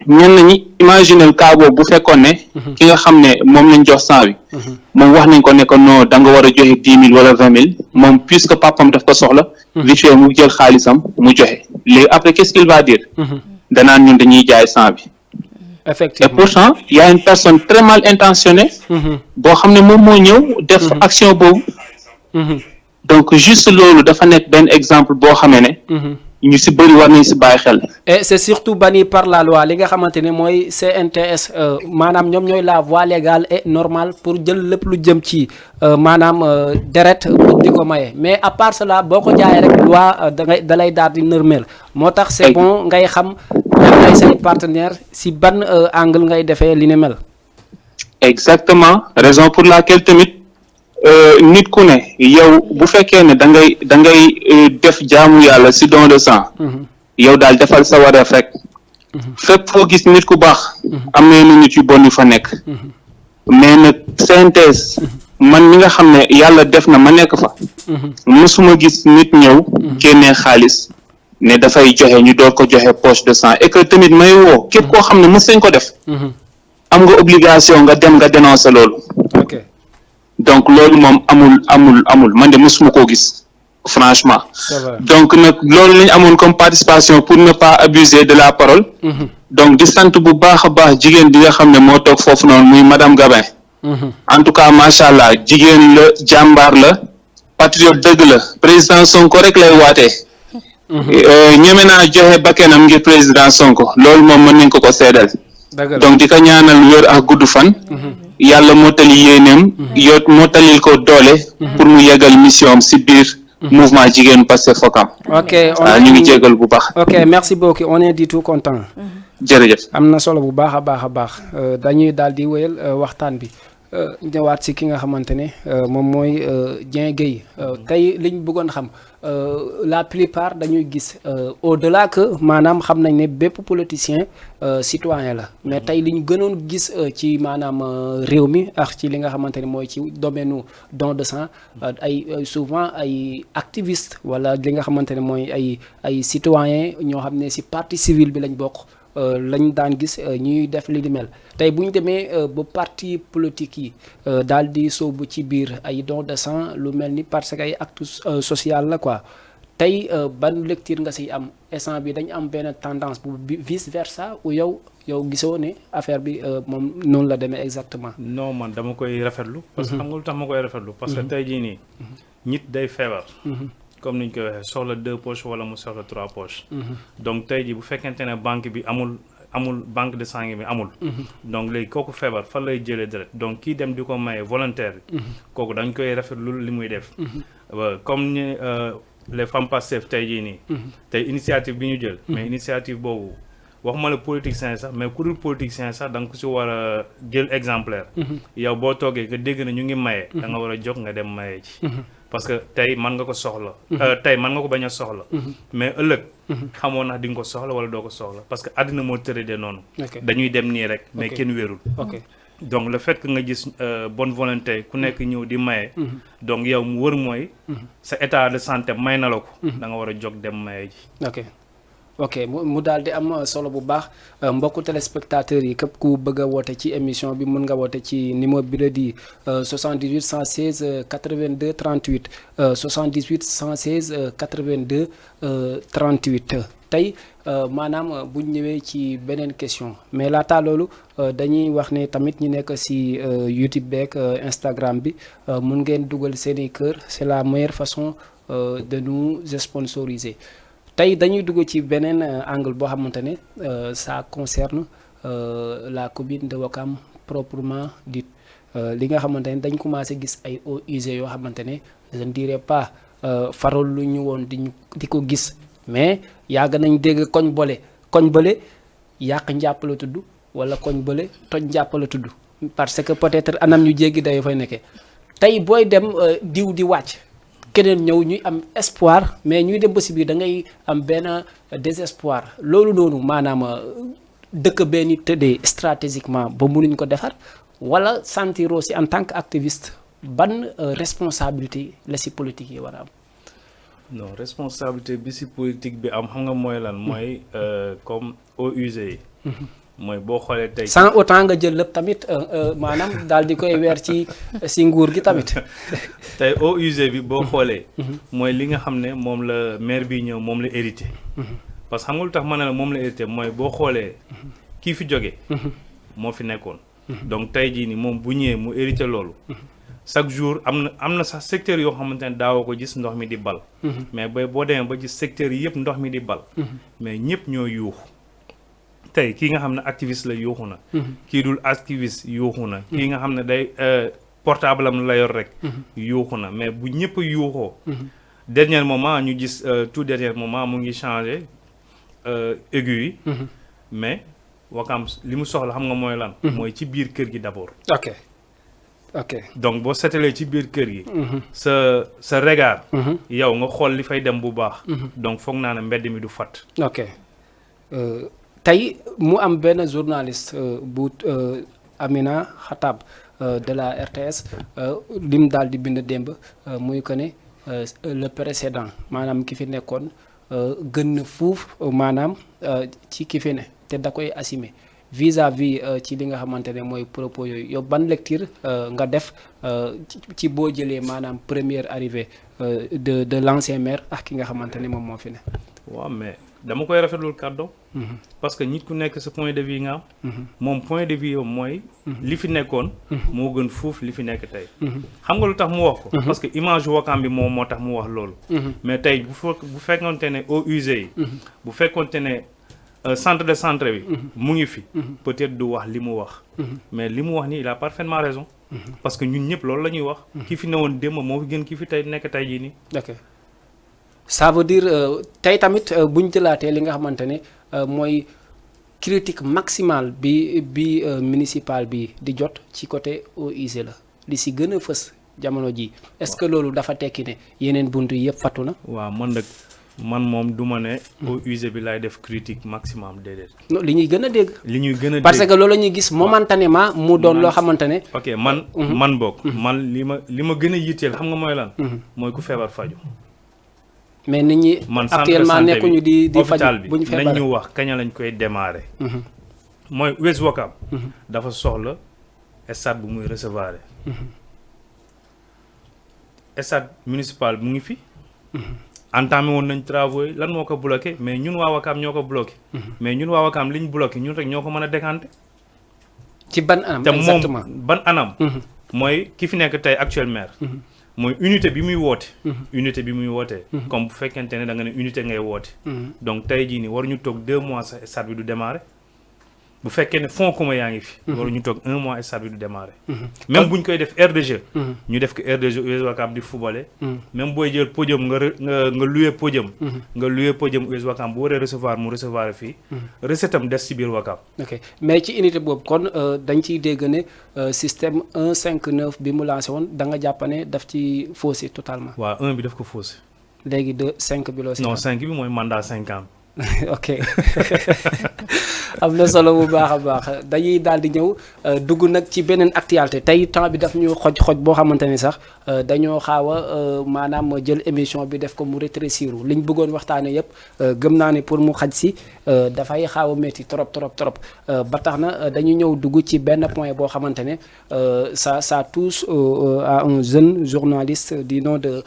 ñenn ñi imaginer cas boobu bu fekkoon ne ki nga xam ne moom lañ jox 100 bi moom wax nañ ko ne ko non da nga war a joxe 10 000 wala 20 000 moom puisque papam daf ko soxla vite fait mu jël xaalisam mu joxe léegi après qu'est-ce qu'il va dire danaan ñun dañuy jaay 100 bi effectivement et pourtant il y a une personne très mal intentionnée boo xam ne moom moo ñëw def action boobu donc juste loolu dafa nekk benn exemple boo xamee ne ñu si bëri war nañ si bàyyi xel. et c'est surtout banni par la loi li nga xamante ne mooy CNTS maanaam ñoom ñooy la voie légale et normale pour jël lépp lu jëm ci maanaam deret di ko maye mais à part cela boo ko jaayee rek loi da lay daal di nërmeel moo tax c'est bon ngay xam ñan ngay say partenaire si ban angle ngay defee li ne mel. exactement raison pour laquelle tamit nit ku ne yow bu fekkee ne da ngay def jaamu yàlla si don de sang yow daal defal sa wareef rek fépp foo gis nit ku baax am na nit yu bon yu fa nekk mais nag synthèse man mi nga xam ne yàlla def na ma nekk fa mësuma gis nit ñëw génnee xaalis ne dafay joxe ñu door ko joxe poche de sang et que tamit may woo képp koo xam ne mës nañ ko def am nga obligation nga dem nga dénoncer loolu donc loolu moom amul man de mësuma koo gis franchement donc nag loolu lañ amoon comme participation pour ne pas abuser de la parole donc di sant bu baax a baax jigéen bi nga xam ne moo toog foofu noonu muy madame Gabin en tout cas macha allah jigéen la jàmbaar la patriote dëgg la président Sonko rek lay waatee ñeme naa joxe bakkenam ngir président Sonko loolu moom mën nañ ko seedal donc di ko ñaanal wér ak gudd fan yàlla mottali yéeneem yoot mottalil ko doole pour mu yeggal mission am si biir mouvement jigéen Pastef Fokam ok ñu ngi jégal bu baax ok merci beaucoup on est du tout content jërëjëf am na solo bu baax a baax dañuy daal di wéyal waxtaan bi ñëwaat si ki nga xamante ne moom mooy Dieng Gueye tey liñ bëggoon xam la plupart dañuy gis au-delà que maanaam xam nañ ne bépp politicien citoyen la mais tey li ñu gënoon gis ci maanaam réew mi ak ci li nga xamante ne mooy ci domaine don de sang ay souvent ay activistes wala li nga xamante ne mooy ay citoyens ñoo xam ne si partie civile bi lañ bokk lañ daan gis ñuy def li di mel tey bu ñu demee ba parti politique yi daal di sóobu ci biir ay don de sang lu mel ni parce que ay acte social la quoi tey ban lecture nga siy am instant bi dañu am benn tendance bu vice versa ou yow gisoo ne affaire bi moom noonu la demee exactement. non man dama koy rafetlu. parce que xam nga lu tax ma koy rafetlu. parce que tey jii nii nit day feebar. comme ni ñu koy waxee soxla 2 poches wala mu soxla 3 poches. donc tey jii bu fekkente ne banque bi amul banque de sang bi amul. donc léegi kooku feebar fan lay jëlee deret donc kii dem di ko maye volontaire bi. kooku dañ koy rafetlu li muy def. comme ni les femmes Pastef tey jii nii. tey initiative bi ñu jël. mais initiative boobu waxuma la politicien sax mais ku dul politicien sax da nga ko si war a jël exemplaire. yow boo toogee nga dégg na ñu ngi maye. da nga war a jóg nga dem maye ci. parce que tey mën nga ko soxla. tey mën nga ko bañ a soxla. mais ëllëg. xamoo ndax di nga ko soxla wala doo ko soxla parce que àddina moo tëradee noonu. dañuy dem nii rek mais kenn wérul. donc le fait que nga gis bonne volonté ku nekk ñëw di maye. donc yow mu wër mooy. sa état de santé may na la ko. da nga war a jóg dem maye ji. ok mu daal di am solo bu baax mbokku téléspectateurs yi képp ku bëgg a woote ci émission bi mën nga woote ci numéro bi la di 78 116 82 38 78 116 82 38 tey maanaam bu ñu ñëwee ci beneen question mais laata loolu dañuy wax ne tamit ñu nekk ci YouTube beeg Instagram bi mun ngeen dugal seeni kër c'est la meilleure façon de nous sponsoriser. tey dañuy dugg ci beneen angle boo xamante ne ça concerne la commune de Ouakam proprement dit li nga xamante ne dañ commencé gis ay eaux usées yoo xamante ne je ne dirais pas faral lu ñu woon di ko gis mais yàgg nañ dégg koñ bële yàq njàpp la tudd wala koñ bële toj njàpp la tudd parce que peut-être anam ñu jéggi day fay nekkee tey booy dem diw di wàcc. keneen ñëw ñuy am espoir mais ñuy dem ba si biir da ngay am benn désespoir loolu noonu maanaam dëkk benn tëddee stratégiquement ba mënuñ ko defar wala sentiroo si en tant que activiste ban responsabilité la si politique yi war a am. non responsabilité bi si politique bi am xam nga mooy lan mooy comme eaux usées yi. mooy boo xoolee tey. sans autant nga jël lépp tamit maanaam daal di koy weer ci nguur gi tamit. tey eaux usées bi boo xoolee. mooy li nga xam ne moom la maire bi ñëw moom la hérité. parce que xam nga lu tax ma ne la moom la hérité mooy boo xoolee kii fi jóge moo fi nekkoon. donc tey jii ni moom bu ñëwee mu hérité loolu. chaque jour am na sax secteur yoo xamante ne daawoo ko gis ndox mi di bal. mais boo demee ba gis secteurs yi yëpp ndox mi di bal. mais ñëpp ñoo yuuxu. tey kii nga xam ne activiste la yuuxu na. kii dul activiste yuuxu na. kii nga xam ne day portable am la yor rek. yuuxu na mais bu ñëpp yuuxoo. dernier moment ñu gis tout dernier moment mu ngi changé aigu yi. mais Wakaam li mu soxla xam nga mooy lan. mooy ci biir kër gi d'abord. ok donc boo seetalee ci biir kër gi. sa regard. yow nga xool li fay dem bu baax. donc foog naa ne mbedd mi du fat. ok tey mu am benn journaliste bu Amina Khatab de la RTS lim daal di bind démb muy que ne le précédent maanaam ki fi nekkoon gën na fuuf maanaam ci ki fi ne te da koy assumer vis-à-vis ci li nga xamante ne mooy propos yooyu yow ban lecture nga def ci boo jëlee maanaam première arrivée de l'ancien maire ak ki nga xamante ne moom moo fi ne. waaw mais dama koy rafetlul kàddu. parce que nit ku nekk sa point de vue nga am. moom point de vue mooy. li fi nekkoon. moo gën fuuf li fi nekk tey. xam nga lu tax mu wax ko. parce que image Wakaam bi moom moo tax mu wax loolu. mais tey bu fekkonte ne eaux usées yi. bu fekkonte ne centre de centre bi. mu ngi fi. peut-être du wax li mu wax. mais li mu wax nii il a parfaitement raison. parce que ñun ñëpp loolu la ñuy wax. ki fi newoon démb moo fi gën ki fi tey nekk tey jii nii. ok ça veut dire tey tamit bu ñu jëlaatee li nga xamante ne mooy critique maximale bi municipal bi di jot ci côté eaux usées la li si gën a fës jamono ji est-ce que loolu dafa tekki ne yeneen buntu yëpp fattu na. waaw man moom du ma ne. eaux usées bi laay def critique maximum déedéet. non li ñuy gën a dégg. li ñuy gën a dégg parce que loolu la ñuy gis momentanément mu doon loo xamante ne. ok man bokk. man li ma gën a yitteel xam nga mooy lan. mooy ku feebar faju mais nit ñi actuellement nekkuñu di hôpital faju bi bu ñu feebaree nañ ñu wax kañ lañ koy démarrer. mooy Ouest Ouakam. dafa soxla stade bu muy recevoir. stade municipal mu ngi fi. entamé woon nañ travaux yi lan moo ko bloqué mais ñun waa Ouakam ñoo ko bloqué. mais ñun waa Ouakam li ñu bloqué ñun rek ñoo ko mën a décanter. ci ban anam exactement te moom ban anam. mooy ki fi nekk tey actuel maire. mooy unité bi muy woote. unité bi muy wootee. comme bu fekkente ne da nga ne unité ngay woote. donc tey jii nii waruñu toog 2 mois sa stade bi du démarrer bu fekkee ne fonds commun yaa ngi fi. waruñu toog 1 mois stade bi du démarrer. même buñ koy def aire de jeu. ñu def ko aire de jeu US Ouakam di footballé. même booy jël podium nga loué podium. nga loué podium US Ouakam bu waree recevoir mu recevoir fii. recette am des ci biir Ouakam. ok mais ci unité boobu kon dañ ciy dégg ne système 159 bi mu lancé woon da nga jàpp ne daf ci faussé totalement. waaw 1 bi daf ko faussé. léegi 5 bi loo si. non 5 bi mooy mandat 5 ans. ok am na solo bu baax a baax dañuy daal di ñëw dugg nag ci beneen actualité tey temps bi daf ñu xoj boo xamante ni sax dañoo xaaw a maanaam jël émission bi def ko mu rétrécir liñ bëggoon waxtaanee yëpp gëm naa ne pour mu xaj si dafay xaaw a métti trop ba tax na dañu ñëw dugg ci benn point boo xamante ne ça touche à un jeune journaliste du nom de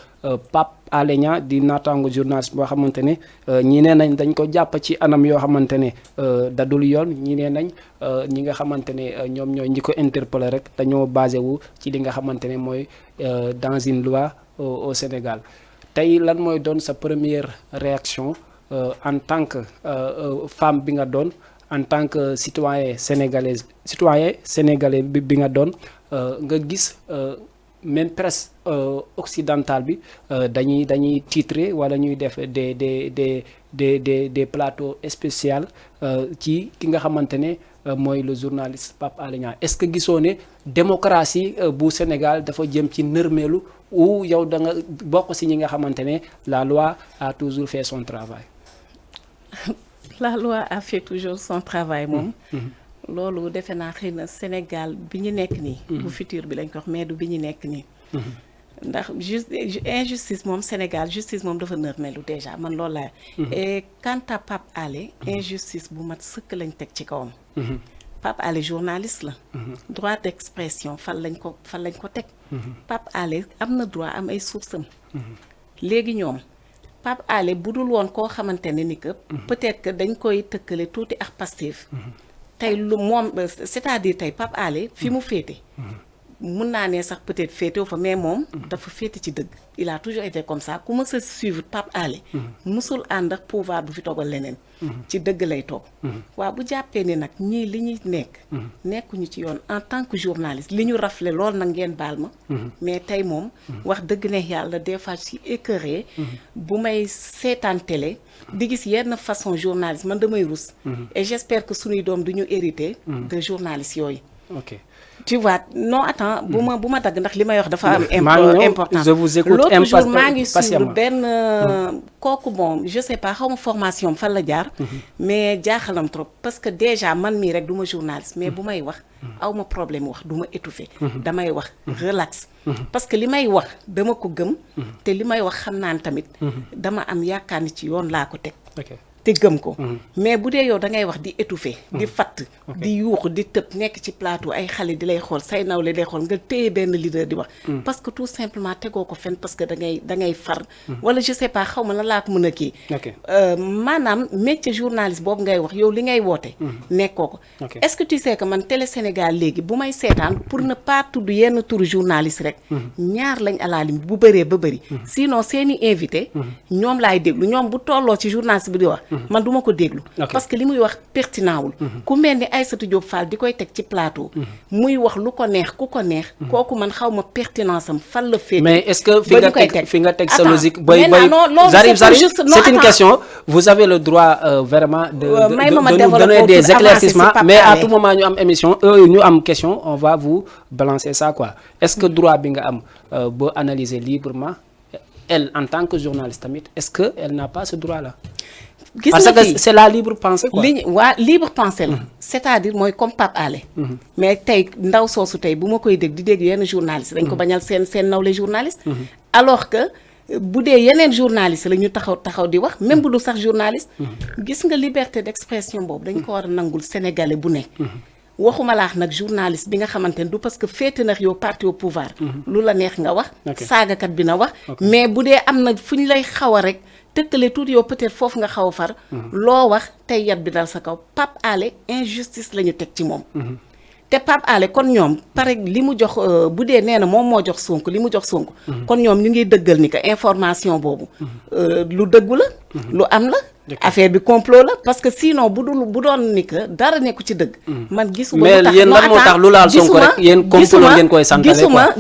Pape Alé Niang di naataango journaliste boo xamante ne ñi nee nañ dañ ko jàpp ci anam yoo xamante ne dadul yoon ñi nee nañ ñi nga xamante ne ñoom ñooy ñi ko interpellé rek dañoo basé wu ci li nga xamante ne mooy dans une loi au Sénégal tey lan mooy doon sa première réaction en tant que femme bi nga doon en tant que citoyen sénégalais bi nga doon nga gis même presse occidentale bi dañuy titrer wala ñuy def des plateaux spéciaux ci ki nga xamante ne mooy le journaliste Pape Alé Niang est-ce que gisoo ne démocratie bu Sénégal dafa jëm ci nërmeelu ou yow da nga bokk si ñi nga xamante ne la loi a toujours fait son travail. La loi a fait toujours son travail moom. loolu defe naa xëy na Sénégal bi ñu nekk nii. bu futur bi lañ ko wax mais du bi ñu nekk nii. ndax injustice moom Sénégal justice moom dafa nërmelu déjà man loolu laa. et quant à Pape Alé injustice bu mat sëkk lañ teg ci kawam. Pape Alé journaliste la. droit d'expression fan lañ ko teg. Pape Alé am na droit am ay sources am. léegi ñoom Pape Alé bu dul woon koo xamante ne ni que. peut-être que dañ koy tëkkale tuuti ak Pastef. tey lu moom c'est-à-dire tey Pape Alé fi mu féete. mun naa ne sax peut-être féetewu fa mais moom dafa féete ci dëgg il a toujours été comme ça ku ma sa suivre Pape Alé musul ànd ak pouvoir bu fi toogal leneen ci dëgg lay toog waaw bu jàppee ni nag ñii li ñuy nekkuñu ci yoon en tant que journaliste li ñu rafle lool nag ngeen baal ma mais tey moom wax dëgg ne yàlla des fois ci écœuré bu may seetaan télé di gis yenn façon journaliste man damay rus et j'espère que suñuy doom du ñu hérité de journalistes yooyu ok tu vois non attends bu ma dagg ndax li may wax dafa am importance je vous écoute l'autre jour maa ngi suivre benn kooku bon je sais pas xaw ma formation fan la jaar mais jaaxalam trop parce que déjà man mii rek du ma journaliste mais bu may wax aw ma problème wax du ma étouffé damay wax relax parce que li may wax dama ko gëm te li may wax xam naa tamit dama am yaakaar ni ci yoon laa ko teg te gëm ko mais bu dee yow da ngay wax di étouffé di fatt di yuuxu di tëb nekk ci plateau ay xale di lay xool say nawle di lay xool nga téye benn leader di wax parce que tout simplement tegoo ko fen parce que da ngay far wala je sais pas xaw ma lan laa ko mën a kii maanaam métier journaliste boobu ngay wax yow li ngay woote nekkoo ko est-ce que tu sais que man Télé Sénégal léegi bu may seetaan pour ne pas tudd yenn turu journaliste rek ñaar lañ à la limite bu bëree ba bëri sinon seeni invité ñoom laay déglu ñoom bu tolloo ci journaliste bi di wax man duma ko déglu parce que li muy wax pertinent wul ku mel ni Aïssatou Diop Fall di koy teg ci plateau muy wax lu ko neex ku ko neex kooku man xaw ma pertinence am fan la féete mais est-ce que fi nga teg sa logique j'arrive c'est une question vous avez le droit vraiment de nous donner des éclaircissements mais à tout moment ñu am émission ñu am question on va vous balancer ça quoi est-ce que droit bi nga am boo analyser librement elle en tant que journaliste tamit est-ce que elle n'a pas ce droit là parce que c'est la libre pensée quoi waa libre pensée la c'est-à-dire mooy comme Pape Alé mais tey ndaw soosu tey bu ma koy dégg di dégg yenn journaliste dañ ko bañal seen nawle journaliste alors que bu dee yeneen journaliste la ñu taxaw di wax même bu du sax journaliste gis nga liberté d'expression boobu dañ ko war a nangul sénégalais bu ne waxuma laax nag journaliste bi nga xamante ne du parce que féete na yow parti au pouvoir lu la neex nga wax saagakat bi na wax mais bu dee am na fu ñu lay xaw a rek tëkkale tuuti yow peut-être foofu nga xaw a far loo wax tey yat bi dal sa kaw Pape Alé injustice la ñu teg ci moom te Pape Alé kon ñoom pare li mu jox bu dee nee na moom moo jox Sonko li mu jox Sonko kon ñoom ñu ngi dëggal ni que information boobu lu dëggu la lu am la affaire bi complot la parce que sinon bu doon ni que dara nekku ci dëgg man gisuma mais yéen lan moo tax lu laal Sonko rek yéen complot ngeen koy santale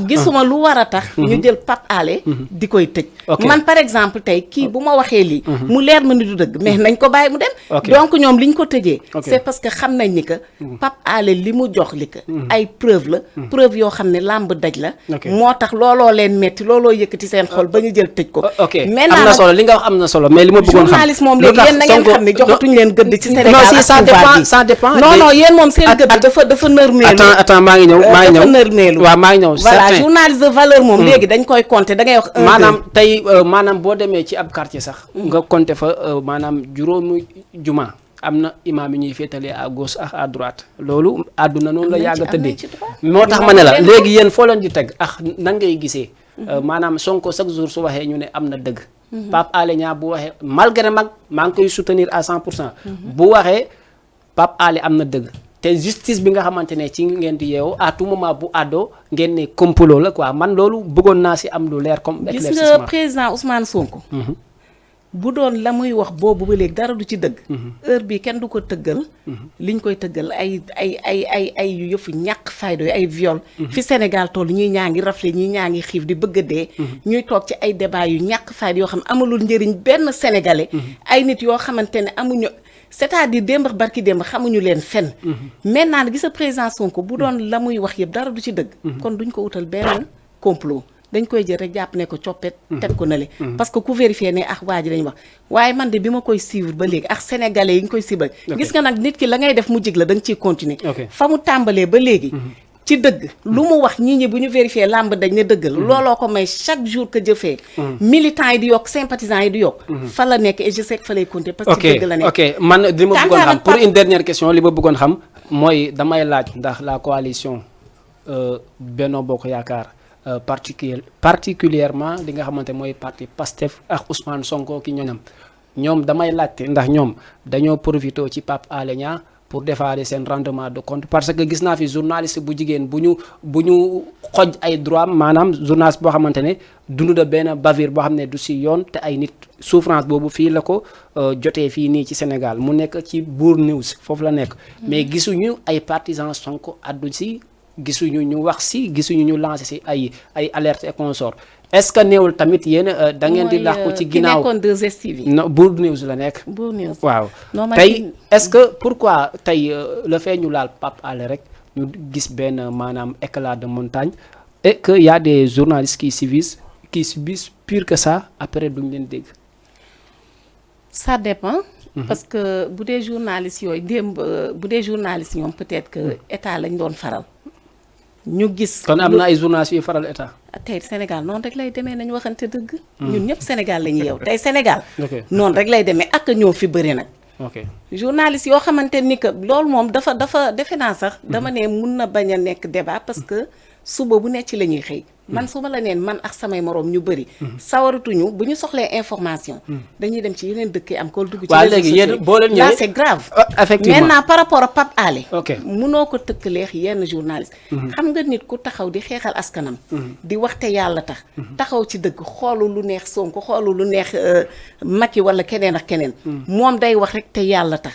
gisuma lu war a tax ñu jël Pape Alé di koy tëj man par exemple tey kii bu ma waxee lii mu leer ma ni du dëgg mais nañ ko bàyyi mu dem donc ñoom li ñu ko tëjee c'est parce que xam nañ ni que Pape Alé li mu jox li que ay preuve la preuve yoo xam ne làmb daj la moo tax looloo leen metti looloo yëkkati seen xol ba ñu jël tëj ko maintenant am na solo li nga wax am na solo mais li ma bëggoon xam yéen na ngeen xam ne joxatuñ leen gëdd ci Sénégal non si ça dépend non yéen moom seen gëdd dafa nërmeelu attends maa ngi ñëw dafa nërmeelu waaw maa ngi ñëw voilà journaliste de valeur moom léegi dañ koy compter da ngay wax maanaam tey maanaam boo demee ci ab quartier sax nga compter fa maanaam juróomi juma am na imaam yi ñuy féetalee à gauche ak à droite loolu àdduna noonu la yàgg a tëddee moo tax ma ne la léegi yéen foo leen di teg ak nan ngay gisee maanaam Sonko chaque jour su waxee ñu ne am na dëgg Pape Alé Niang bu waxee malgré maa ngi koy soutenir à 100% bu waxee Pape Alé am na dëgg te justice bi nga xamante ne ci ngeen di yeewu à tout moment bu àddoo ngeen ne complot la quoi man loolu bëggoon naa si am lu leer comme éclaircissement. gis nga président Ousmane Sonko. bu doon la muy wax boobu ba léegi dara du ci dëgg. heure bi kenn du ko tëggal. liñ koy tëggal ay yu yëfu ñàkk fayda ay viol. fi Sénégal toll ñii ñaa ngi rafle ñii ñaa ngi xiif di bëgg a dee. ñuy toog ci ay débat yu ñàkk fayda yoo xam ne amalul njëriñ benn sénégalais. ay nit yoo xamante ne amuñu c'est-à-dire démb barki démb xamuñu leen fenn. maintenant gis nga président Sonko bu doon la muy wax yëpp dara du ci dëgg. kon duñ ko wutal benn complot. dañ koy jël rek jàpp ne ko coppet teg ko na le parce que ku vérifié ne ak waa ji dañ wax waaye man de bi ma koy suivre ba léegi ak sénégalais yi ñu koy suivre gis nga nag nit ki la ngay def mu jig la da nga ciy continuer fa mu tàmbalee ba léegi ci dëgg lu mu wax ñi bu ñu vérifier làmb dañ ne dëgg la looloo ko may chaque jour que jëfee militants yi di yokk sympathisants yi di yokk fa la nekk et je sais que fa lay compter parce que dëgg la nekk ok man li ma bëggoon xam pour une dernière question li ma bëggoon xam mooy damay laaj ndax la coalition Benno Bokk Yaakaar particulièrement li nga xamante mooy parti Pastef ak Ousmane Sonko ki ñoñam ñoom damay laajte ndax ñoom dañoo profité ci Pape Alé Niang pour defaale seen rendement de compte parce que gis naa fi journaliste bu jigéen bu ñu xoj ay droit maanaam journaliste boo xamante ne dund na benn bavure boo xam ne du si yoon te ay nit souffrance boobu fii la ko jotee fii nii ci Sénégal mu nekk ci Bour News foofu la nekk mais gisuñu ay partisans Sonko addu si gisuñu ñu wax si gisuñu ñu lancé si ay alerte et consort est-ce que néewul tamit yéen da ngeen di làqu ci ginnaaw ki nekkoon 2STV non Bour News la nekk Bour News waaw tey est-ce que pourquoi tey le fait ñu laal Pape Alé rek ñu gis benn maanaam éclat de montagne et que y a des journalistes qui subissent pire que ça après duñ leen dégg ça dépend parce que bu dee journalistes yooyu démb bu dee journalistes ñoom peut-être que état lañ doon faral ñu gis kon am na ay journalistes yuy faral état tey Sénégal noonu rek lay demee nañu waxante dëgg ñun ñëpp Sénégal la ñuy yeew tey Sénégal noonu rek lay demee ak ñoo fi bëri nag journalistes yoo xamante ni que loolu moom dafa defe naa sax dama ne mun na bañ a nekk débat parce que suba bu nekk ci la ñuy xëy man su ma la neen man ak samay moroom ñu bëri sawaratuñu bu ñu soxlee information dañuy dem ci yeneen dëkk yi am ko dugg ci waaw léegi yéen boo leen ñëwee là c'est grave effectivement maintenant par rapport à Pape Alé munoo ko tëkkaleex yenn journaliste xam nga nit ku taxaw di xeexal askanam di waxte yàlla taxaw ci dëgg xoolu lu neex Sonko xoolu lu neex Macky wala keneen ak keneen moom day wax rek te yàlla tax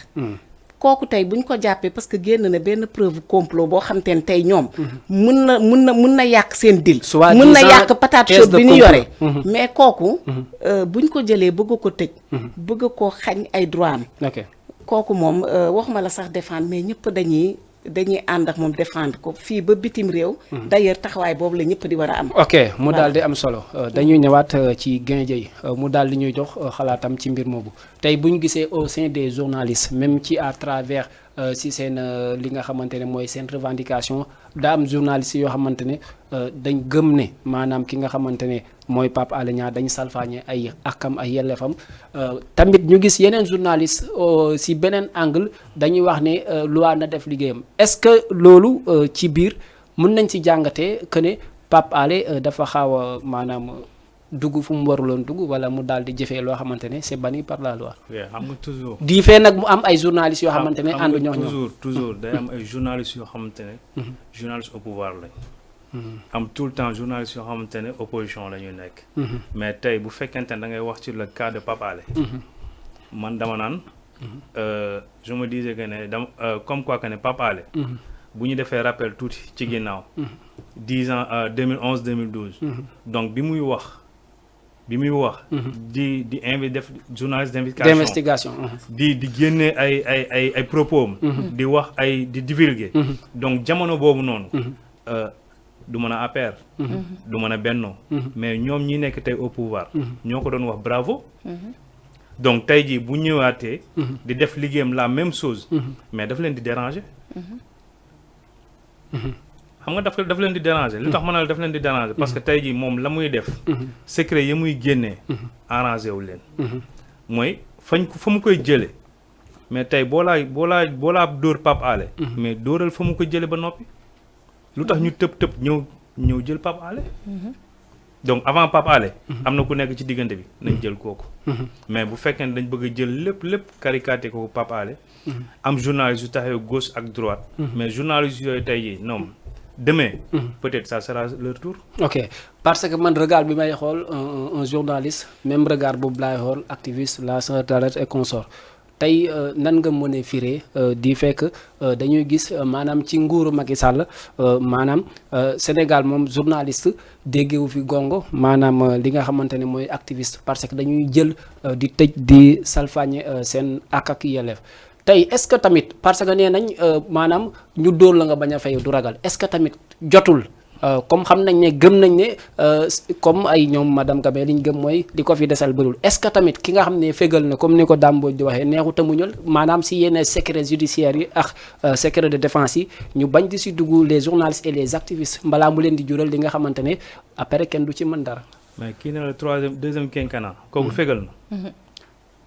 kooku tey bu ñu ko jàppee parce que génn na benn preuve complot boo xam te ne tey ñoom mun na yàq seen dil mun na yàq patate chaude bi ñu yore mais kooku bu ñu ko jëlee bëgg ko tëj bëgg ko xañ ay droit am kooku moom waxuma la sax défendre mais ñëpp dañuy ànd ak moom défendre ko fii ba bitim réew d'ailleurs taxawaay boobu la ñëpp di war a am ok mu daal di am solo dañuy ñëwaat ci Gaye Dieye mu daal di ñuy jox xalaatam ci mbir moomu tey bu ñu gisee au sein des journalistes même ci à travers si seen li nga xamante ne mooy seen revendication daa am journalistes yoo xamante ne dañ gëm ne maanaam ki nga xamante ne mooy Pape Alé Niang dañ salfaañe ay akam ay yelleefam tamit ñu gis yeneen journalistes si beneen angle dañuy wax ne loi na def liggéeyam est-ce que loolu ci biir mën nañ ci jàngatee que ne Pape Alé dafa xaaw a maanaam dugg fu mu waruloon dugg wala mu daal di jëfee loo xamante ne c'est banni par la loi. xam nga toujours. di fee nag mu am ay journalistes yoo xamante ne àndu ñoo ñoom toujours day am ay journalistes yoo xamante ne. journalistes au pouvoir lañ. am tout le temps journalistes yoo xamante ne opposition la ñuy nekk. mais tey bu fekkente ne da ngay wax ci le cas de Pape Alé. man dama naan. je me disais que ne dama comme quoi que ne Pape Alé. bu ñu defee rappel tuuti ci ginnaaw. 10 ans 2011 2012. donc bi muy wax. di def journaliste d'investigation di génne ay propos di wax di divulguer donc jamono boobu noonu du mën a APR du mën a Benno mais ñoom ñi nekk tey au pouvoir ñoo ko doon wax bravo donc tey jii bu ñëwaatee di def liggéeyam la même chose mais daf leen di déranger xam nga daf leen di déranger li tax ma ne la daf leen di déranger parce que tey jii moom la muy def secret yi muy génnee arrangé wu leen mooy fa mu koy jële mais tey boo laa dóor Pape Alé mais dóoral fa mu ko jële ba noppi lu tax ñu tëb ñëw jël Pape Alé donc avant Pape Alé am na ku nekk ci diggante bi nañ jël kooku mais bu fekkee ne dañ bëgg a jël lépp caricature ko Pape Alé am journaliste yu taxee gauche ak droite mais journaliste yooyu tey jii non demain peut-être ça sera leur tour. ok parce que man regard bi may xool un journaliste même regard boobu laay xool activiste lanceur d'alerte et consort tey nan nga mën a firee di fekk dañuy gis maanaam ci nguuru Macky Sall maanaam Sénégal moom journaliste déggewu fi gongo maanaam li nga xamante ne mooy activiste parce que dañuy jël di tëj di salfaañe seen ak yelleef tey est-ce que tamit parce que nee nañ maanaam ñu dóor la nga bañ a fay du ragal est-ce que tamit jotul comme xam nañ ne gëm nañ ne comme ay ñoom madame Gabe li ñu gëm mooy li ko fi desal bëriwul est-ce que tamit ki nga xam ne fégal na comme ni ko Damboj di waxee neexut a muñal maanaam si yenn secret judiciaire yi ak secret de défense yi ñu bañ di si dugg les journalistes et les activistes balaa mu leen di jural li nga xamante ne après kenn du ci mën dara. mais kii ne la deuxième quinquennat kooku fégal na.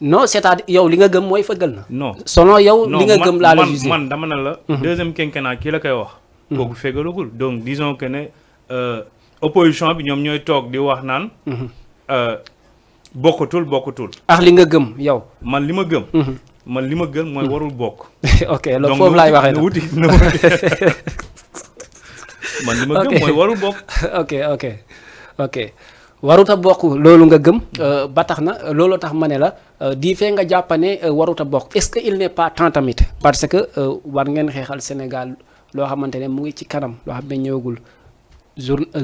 non c'est-à-dire yow li nga gëm mooy fëggal na. non selon yow li nga gëm laa la jugé man dama ne la. deuxième quinquennat kii la koy wax. kooku fégalagul donc disons que ne opposition bi ñoom ñooy toog di wax naan. bokkatul. ak li nga gëm yow. man li ma gëm. man li ma gëm mooy warul bokk. ok loolu foofu laay waxee donc wuti man li ma gëm mooy warul bokk. ok. waruta bokk loolu nga gëm ba tax na loolu tax ma ne la di fee nga jàppane waruta bokk est-ce que il n'est pas temps tamit parce que war ngeen xeexal Sénégal loo xamante ne mu ngi ci kanam loo xam ne ñëwagul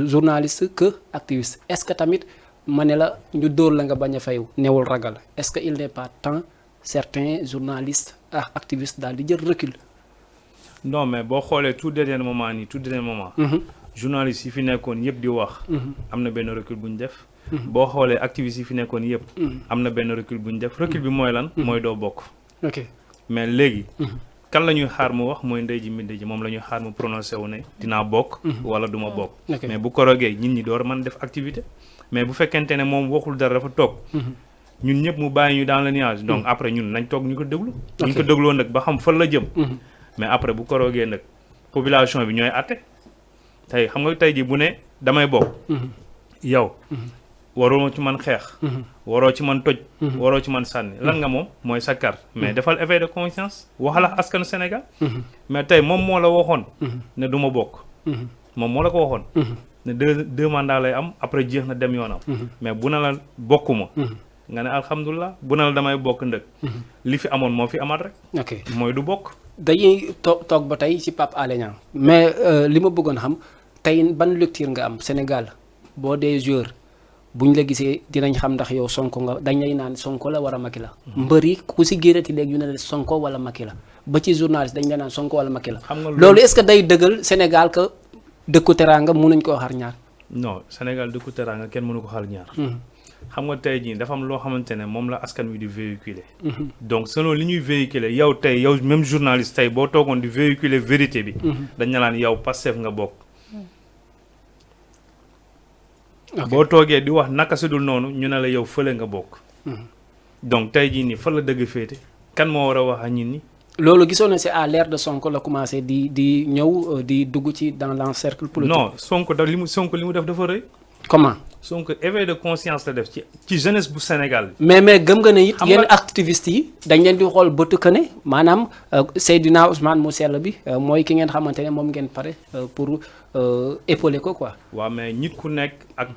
journaliste que activiste est-ce que tamit ma ne la ñu dóor la nga bañ a fayu newul ragal est-ce que il n'est pas temps certains journalistes ak activistes daal di jël recul. non mais boo xoolee tout dernier moment journalistes yi fi nekkoon yëpp di wax. am na benn recul bu ñu def. boo xoolee activistes yi fi nekkoon yëpp. am na benn recul bu ñu def recul bi mooy lan. mooy doo bokk. ok mais léegi. kan la ñuy xaar mu wax mooy Ndeye Ji moom la ñuy xaar mu prononcé wu ne dinaa bokk. wala du ma bokk. mais bu ko rogee nit ñi door mën def activité. mais bu fekkente ne moom waxul dara dafa toog. ñun ñëpp mu bàyyi ñu dans le nuage donc après ñun nañ toog ñu ko déglu. ñu ko dégloo nag ba xam fan la jëm. mais après bu ko rogee nag population bi ñooy àtte. tey xam nga tey ji bu ne damay bokk. yow. waroo ci man xeex. waroo ci man toj. waroo ci man sànni lan nga moom mooy sa carte. mais defal éveil de conscience waxala askanu Sénégal. mais tey moom moo la waxoon. ne du ma bokk. moom moo la ko waxoon. ne deux mandats lay am après jeex na dem yoonam. mais bu na la bokkuma. nga ne alhamdulilah bu na la damay bokk ndëkk. li fi amoon moo fi amaat rek. ok mooy du bokk. dañuy toog ba tey ci Pape Alé Niang mais li ma bëggoon xam. tey ban lecture nga am Sénégal boo dee joueur buñ la gisee dinañ xam ndax yow Sonko nga dañ lay naan Sonko la war a Macky la. mbër yi ku si génnati léegi ñu ne la Sonko wala Macky la ba ci journaliste dañ la naan Sonko wala Macky la. xam nga loolu est-ce que day dëggal Sénégal que dëkku teraanga mënuñ koo xar ñaar. non Sénégal dëkku teraanga kenn mënu ko xar ñaar. xam nga tey jii dafa am loo xamante ne moom la askan wi di véhiculer. donc selon li ñuy véhiculer yow tey yow même journaliste tey boo toogoon di véhiculer vérité bi. dañ la naan yow Pastef nga bokk. boo toogee di wax naka su dul noonu ñu ne la yow fële nga bokk. donc tey jii nii fan la dëgg féete kan moo war a wax ak nit ñi. loolu gisoon na c'est à l'ère de Sonko la commencé di ñëw di dugg ci dans l'encercle politique. non Sonko li mu def dafa rëy. comment. Sonko éveil de conscience la def ci jeunesse bu Sénégal. mais gëm nga ne it yenn activistes yi dañ leen di xool bëtu que ne maanaam Seydina Ousmane mu sell bi mooy ki ngeen xamante ne moom ngeen pare pour épauler ko quoi. waaw mais nit ku nekk ak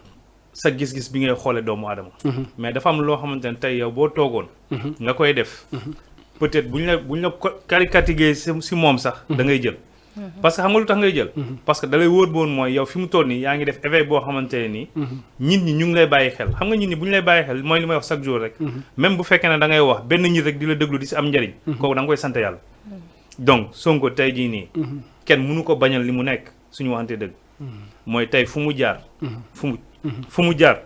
sa gis-gis bi ngay xoolee doomu aadama. mais dafa am loo xamante ne tey yow boo toogoon. nga koy def. peut-être bu ñu la caricaturé si moom sax. da ngay jël. parce que xam nga lu tax ngay jël. parce que dalay wóor boon mooy yow fi mu toll nii yaa ngi def éveil boo xamante ne nii. nit ñi ñu ngi lay bàyyi xel xam nga nit ñi bu ñu lay bàyyi xel mooy li may wax chaque jour rek. même bu fekkee ne da ngay wax benn nit rek di la déglu di si am njariñ. kooku da nga koy sant yàlla. donc Sonko tey jii nii. kenn mënu ko bañal li mu nekk suñu waxante dëgg. mooy tey fu mu jaar. fu mu jaar.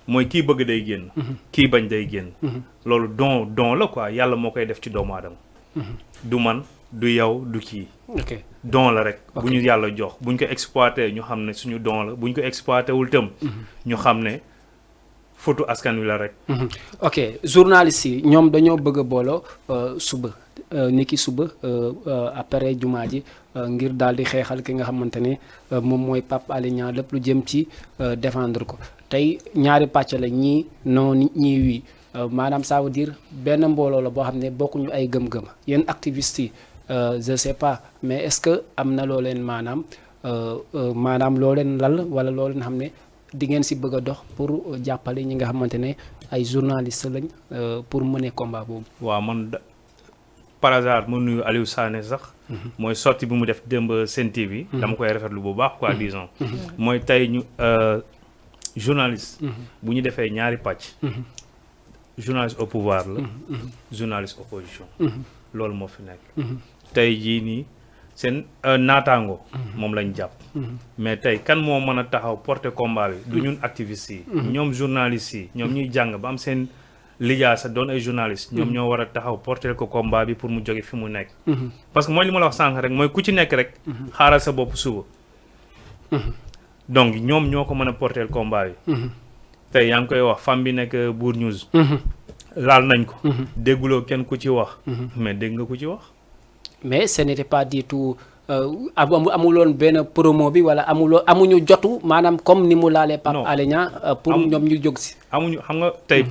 mooy kii bëgg day génn. kii bañ day génn. loolu don la quoi yàlla moo koy def ci doomu aadama. du man du yow du kii. ok don la rek. bu ñu yàlla jox bu ñu ko exploité ñu xam ne suñu don la bu ñu ko exploité wul tam. ñu xam ne fotu askan wi la rek. ok journalistes yi ñoom dañoo bëgg a booloo suba niki suba après jumaa ji ngir daal di xeexal ki nga xamante ne moom mooy Pape Alé Niang lépp lu jëm ci défendre ko tey ñaari pàcc la ñii non ñii wii maanaam ça veut dire benn mbooloo la boo xam ne bokkuñu ay gëm-gëm yéen activistes yi je sais pas mais est-ce que am na loo leen maanaam loo leen lal wala loo leen xam ne di ngeen si bëgg a dox pour jàppale ñi nga xamante ne ay journalistes lañ pour mener combat boobu. waaw man par hasard ma nuyu Aliou Sané sax. mooy sortie bi mu def démb Sen TV. dama koy rafetlu bu baax quoi disons. mooy tey ñu journaliste. bu ñu defee ñaari pàcc. journaliste au pouvoir la. journaliste opposition. loolu moo fi nekk. tey jii nii seen naataango moom lañ jàpp mais tey kan moo mën a taxaw porter combat bi du ñun activistes yi ñoom journalistes yi ñoom ñuy jàng ba am seen lijaasa doon ay journalistes ñoom ñoo war a taxaw porter ko combat bi pour mu jóge fi mu nekk parce que mooy li ma la wax sànq rek mooy ku ci nekk rek xaaral sa bopp suba donc ñoom ñoo ko mën a porter combat bi tey yaa ngi koy wax femme bi nekk Bour News laal nañ ko dégguloo kenn ku ci wax mais dégg nga ku ci wax mais ce n'était pas du tout amuloon benn promo bi wala amuñu jotu maanaam comme ni mu laalee Pape Alé Niang pour ñoom ñu jóg si amuñu xam nga tey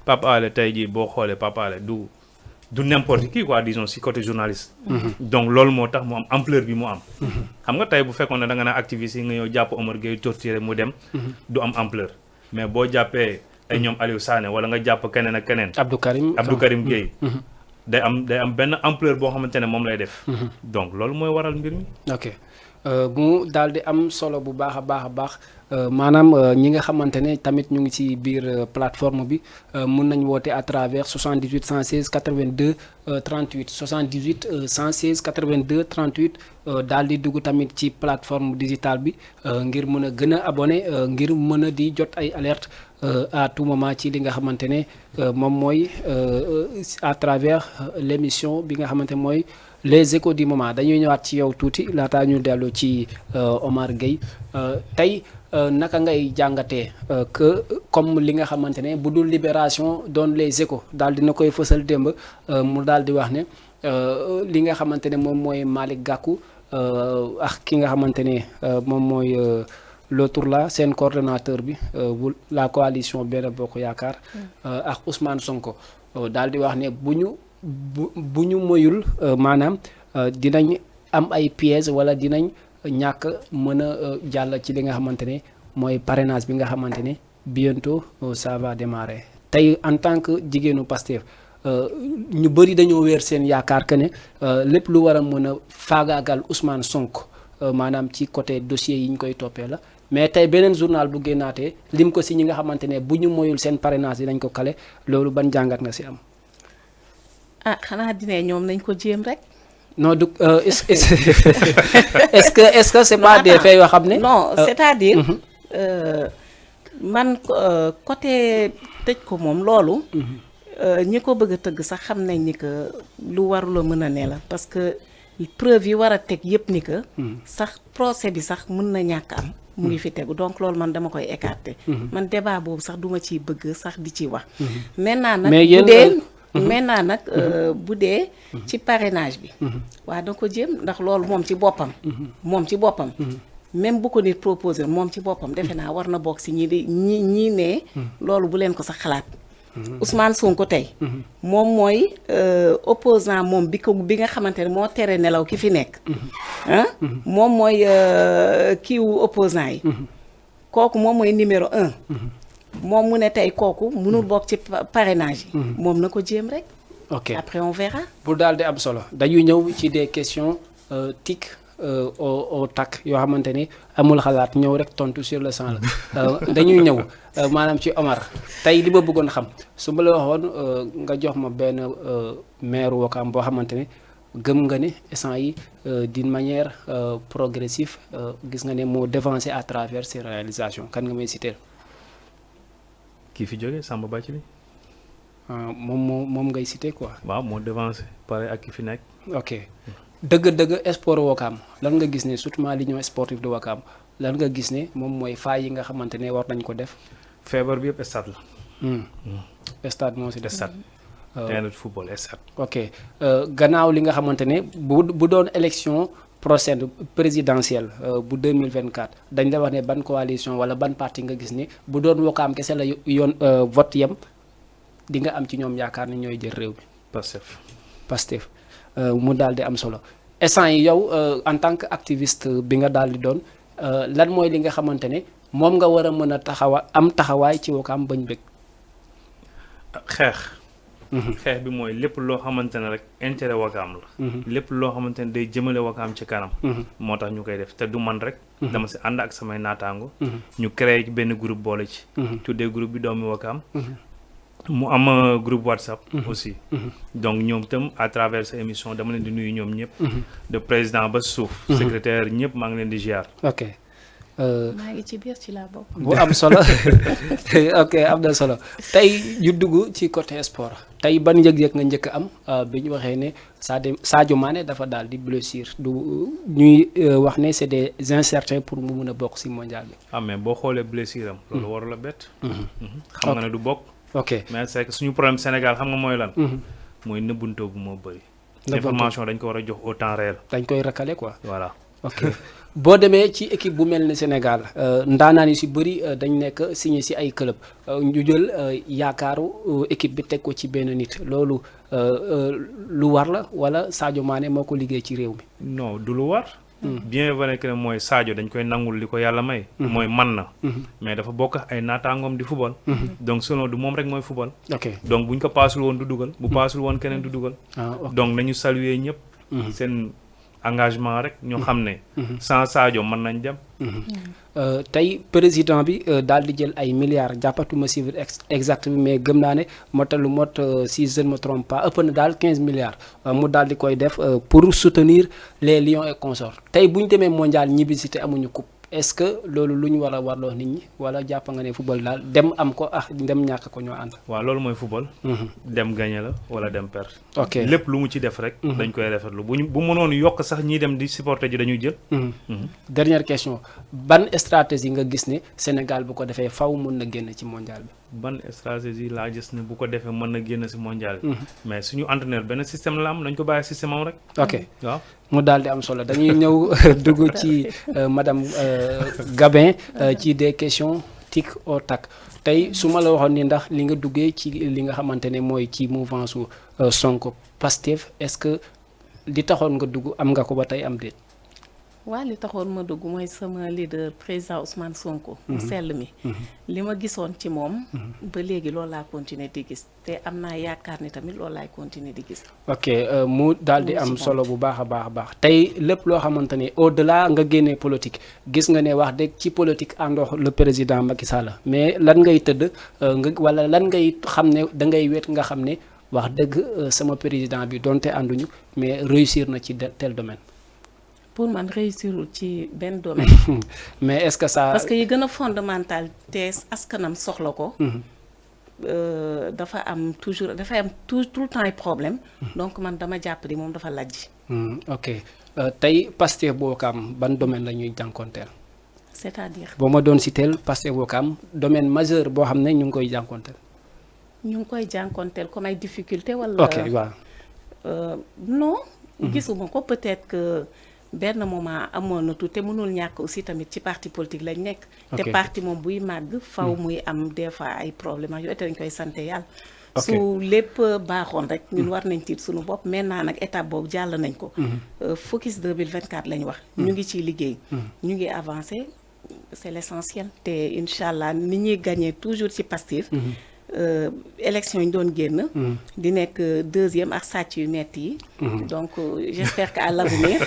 Pape Alé tey jii boo xoolee Pape Alé du n'importe qui quoi disons si côté journaliste donc loolu moo tax mu am ampleur bi mu am xam nga tey bu fekkoon ne da nga naan activiste yi nga ñëw jàpp Omar Gueye torturé mu dem du am ampleur mais boo jàppee ay ñoom Aliou Sané wala nga jàpp keneen ak keneen Abdou Karim Gueye day am benn ampleur boo xamante ne moom lay def donc loolu mooy waral mbir mi ok mu daal di am solo bu baax a baax maanaam ñi nga xamante ne tamit ñu ngi ci biir plateforme bi mun nañ woote à travers 78 116 82 38 78 116 82 38 daal di dugg tamit ci plateforme digitale bi ngir mën a gën a abonné ngir mën a di jot ay alerte à tout moment ci li nga xamante ne moom mooy à travers l'émission bi nga xamante mooy les échos du moment dañuy ñëwaat ci yow tuuti laataa ñu dellu ci Omar Gueye tey naka ngay jàngatee que comme li nga xamante ne bu dul Libération doon les échos daal dina koy fësal démb mu daal di wax ne li nga xamante ne moom mooy Malick Gakou ak ki nga xamante ne moom mooy l'autre là seen coordonnateur bi bu la coalition Benno Bokk Yaakaar ak Ousmane Sonko daal di wax ne bu ñu moyul maanaam dinañ am ay pièges wala dinañ ñàkk mën a jàll ci li nga xamante ne mooy parrainage bi nga xamante ne bientôt ça va démarrer tey en tant que jigéenu Pastef ñu bëri dañoo wéer seen yaakaar que ne lépp lu war a mën a faagaagal Ousmane Sonko maanaam ci côté dossier yi ñu koy toppee la mais tey beneen journal bu génnaatee lim ko si ñi nga xamante ne bu ñu moyul seen parrainage dinañ ko kale loolu ban jàngat nga si am. xanaa dine ñoom nañ ko jéem rek. non du est-ce que c'est pas des faits yoo xam ne. non c'est-à-dire man côté tëj ko moom loolu. ñi ko bëgg a tëgg sax xam nañ ni que lu warula mën a ne la parce que preuve yi war a teg yëpp ni que. sax procès bi sax mën na ñàkk am. mu ngi fi tegu donc loolu man dama koy écarter. man débat boobu sax duma ciy bëgg sax di ci wax. maintenant nag bu dee. maintenant nag bu dee ci parrainage bi waaw da ko jéem ndax loolu moom ci boppam même bu ko nit proposé moom ci boppam defe naa war na bokk si ñii ne loolu bu leen ko sax xalaat Ousmane Sonko tey moom mooy opposant moom bi nga xamante ne moo tere nelaw ki fi nekk moom mooy kiiwu opposant yi kooku moom mooy numéro 1 moom mu ne tey kooku mënul bokk ci parrainage yi moom na ko jéem rek ok après on verra bu daal di am solo dañuy ñëw ci des questions tic au tac yoo xamante ni amul xalaat ñëw rek tontu sur le champ la dañuy ñëw maanaam ci Omar tey li ma bëggoon xam su ma la waxoon nga jox ma benn maire Ouakam boo xamante ne gëm nga ne instant yi d'une manière progressive gis nga ne moo devancé à travers ses réalisations kan nga may citer. kii fi jógee Samba Bathily. moom ngay citer quoi. waaw moo devancé pare ak ki fi nekk. ok dëgg sport Ouakam lan nga gis ne surtout l'union sportive de Ouakam lan nga gis ne moom mooy faay yi nga xamante ne war nañ ko def. feebar bi yëpp stade la. stade moo si des. stade terrain de football stade. ok gannaaw li nga xamante ne bu doon élection prochaine présidentielle bu 2024 dañ la wax ne ban coalition wala ban parti nga gis ne bu doon Ouakam kese la yoon vote yem di nga am ci ñoom yaakaar ne ñooy jël réew mi. Pastef mu daal di am solo instant yi yow en tant que activiste bi nga daal di doon lan mooy li nga xamante ne moom nga war a mën a taxawaay ci Ouakam bañ bëgg. xeex bi mooy lépp loo xamante ne rek intérêt Ouakam la. lépp loo xamante ne day jëmale Ouakam ci kanam. moo tax ñu koy def te du man rek. dama si ànd ak samay naataango. ñu créé benn groupe boole ci. tuddee groupe bi doomi Ouakam. mu am groupe WhatsApp aussi donc ñoom itam à travers sa émission dama leen di nuyu ñoom ñëpp de président ba suuf secrétaire ñëpp maa ngi leen di ziar. ok maa ngi ci biir ci laa bokk. bu am solo ok am na solo tey ñu dugg ci côté sport tey ban yëg-yëg nga njëkk am bi ñu waxee ne Sadio Mané dafa daal di blessure du ñuy wax ne c'est des incertins pour mu mun a bokk ci mondial bi. ah mais boo xoolee blessure am loolu warul a bett. xam nga ne du bokk. ok mais c'est que suñu problème Sénégal xam nga mooy lan. mooy nëbbantoo bu moo bëri. information dañ ko war a jox au temps réel. dañ koy recalé quoi. voilà. ok boo demee ci équipe bu mel ni Sénégal ndaanaan yi si bëri dañ nekk signé si ay club ñu jël yaakaaru équipe bi teg ko ci benn nit loolu lu war la wala Sadio Mané moo ko liggéey ci réew mi. non du lu war. bien vrai que mooy Sadio dañ koy nangul li ko yàlla may. mooy man na. mais dafa bokk ay naataangoom di football. donc selon du moom rek mooy football. ok donc buñ ko paasul woon du dugal. bu paasul woon keneen du dugal. ok donc nañu saluer ñëpp. seen engagement rek ñu xam ne. sans Sadio mën nañ dem. tey président bi daal di jël ay milliards jàppatuma chiffre exact bi mais gëm naa ne motalu mot si je ne me trompe pas ëpp na daal 15 milliards mu daal di koy def pour soutenir les Lions et consorts tey bu ñu demee mondial ñibbi si te amuñu coupe est-ce que loolu lu ñu war a warloo nit ñi wala jàpp nga ne football daal dem am ko dem ñàkk ko ñoo ànd. waaw loolu mooy football. dem gagné la wala dem perdre. ok lépp lu mu ci def rek. dañ koy rafetlu bu mënoon yokk sax ñiy dem di supporter ji dañuy jël. dernière question ban stratégie nga gis ne Sénégal bu ko defee faw mun na génn ci mondial bi. ban stratégie laa gis ne bu ko defee mën na génn si mondial bi. mais suñu entraîneur benn système la am dañ ko bàyyi système am rek. ok waaw mu daal di am solo dañuy ñëw dugg ci madame Gabin ci des questions tic au tac tey su ma la waxoon ni ndax li nga duggee ci li nga xamante ne mooy ci mouvance su Sonko Pastef est-ce que li taxoon nga dugg am nga ko ba tey am déet. waa li taxoon ma dugg mooy sama leader président Ousmane Sonko. mu sell mi. li ma gisoon ci moom. ba léegi loolu laa continuer di gis te am naa yaakaar ni tamit loolu laay continuer di gis. ok mu daal di am solo bu baax a baax a baax tey lépp loo xamante ne au-delà nga génnee politique gis nga ne wax dëgg ci politique àndox le président Macky Sall mais lan ngay tëdd nga wala lan ngay xam ne da ngay wet nga xam ne wax dëgg sama président bi donte ànduñu mais réussir na ci tel domaine. pour man réussirul ci benn domaine. mais est-ce que ça. parce que yi gën a fondamental te askanam soxla ko. dafa am toujours dafay am tout le temps ay problème. donc man dama jàpp ni moom dafa lajj. ok tey Pastef Ouakam ban domaine la ñuy jànkonteel. c'est-à-dire. boo ma doon citeel Pastef Ouakam domaine majeur boo xam ne ñu ngi koy jànkonteel. ñu ngi koy jànkonteel comme ay difficulté wala. ok waaw. non. gisuma ko peut-être que. benn moment amoon na tuuti te mënul ñàkk aussi tamit ci parti politique lañ nekk. te parti moom buy màgg faw muy am des fois ay problèmes ak yooyu te dañ koy sant yàlla. su lépp baaxoon rek ñun war nañ tiit suñu bopp maintenant nag étape boobu jàll nañ ko. focus 2024 lañ wax. ñu ngi ciy liggéey. ñu ngi avancé c'est l'essentiel te incha allah ni ñuy gagné toujours ci Pastef. élection yi ñu doon génn. di nekk deuxième ak sàcc yu nett yi. donc j'espère que à l'avenir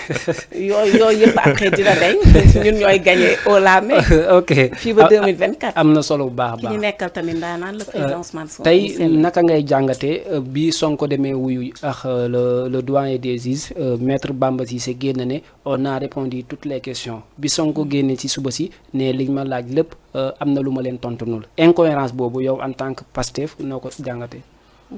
yooyu yëpp après dina dañ ñun ñooy gagné au la mai. ok fii ba 2024. am na solo bu baax a baax ki ñu nekkal tamit ndaanaan le président Ousmane Sonko. tey naka ngay jàngatee bi Sonko demee wuyu ak le doyen des juges maître Bamba Cissé génn ne on a répondu toutes les questions bi Sonko génne ci suba si ne liñ ma laaj lépp. am na lu ma leen tontu nul incohérence boobu yow en tant que Pastef noo ko jàngatee.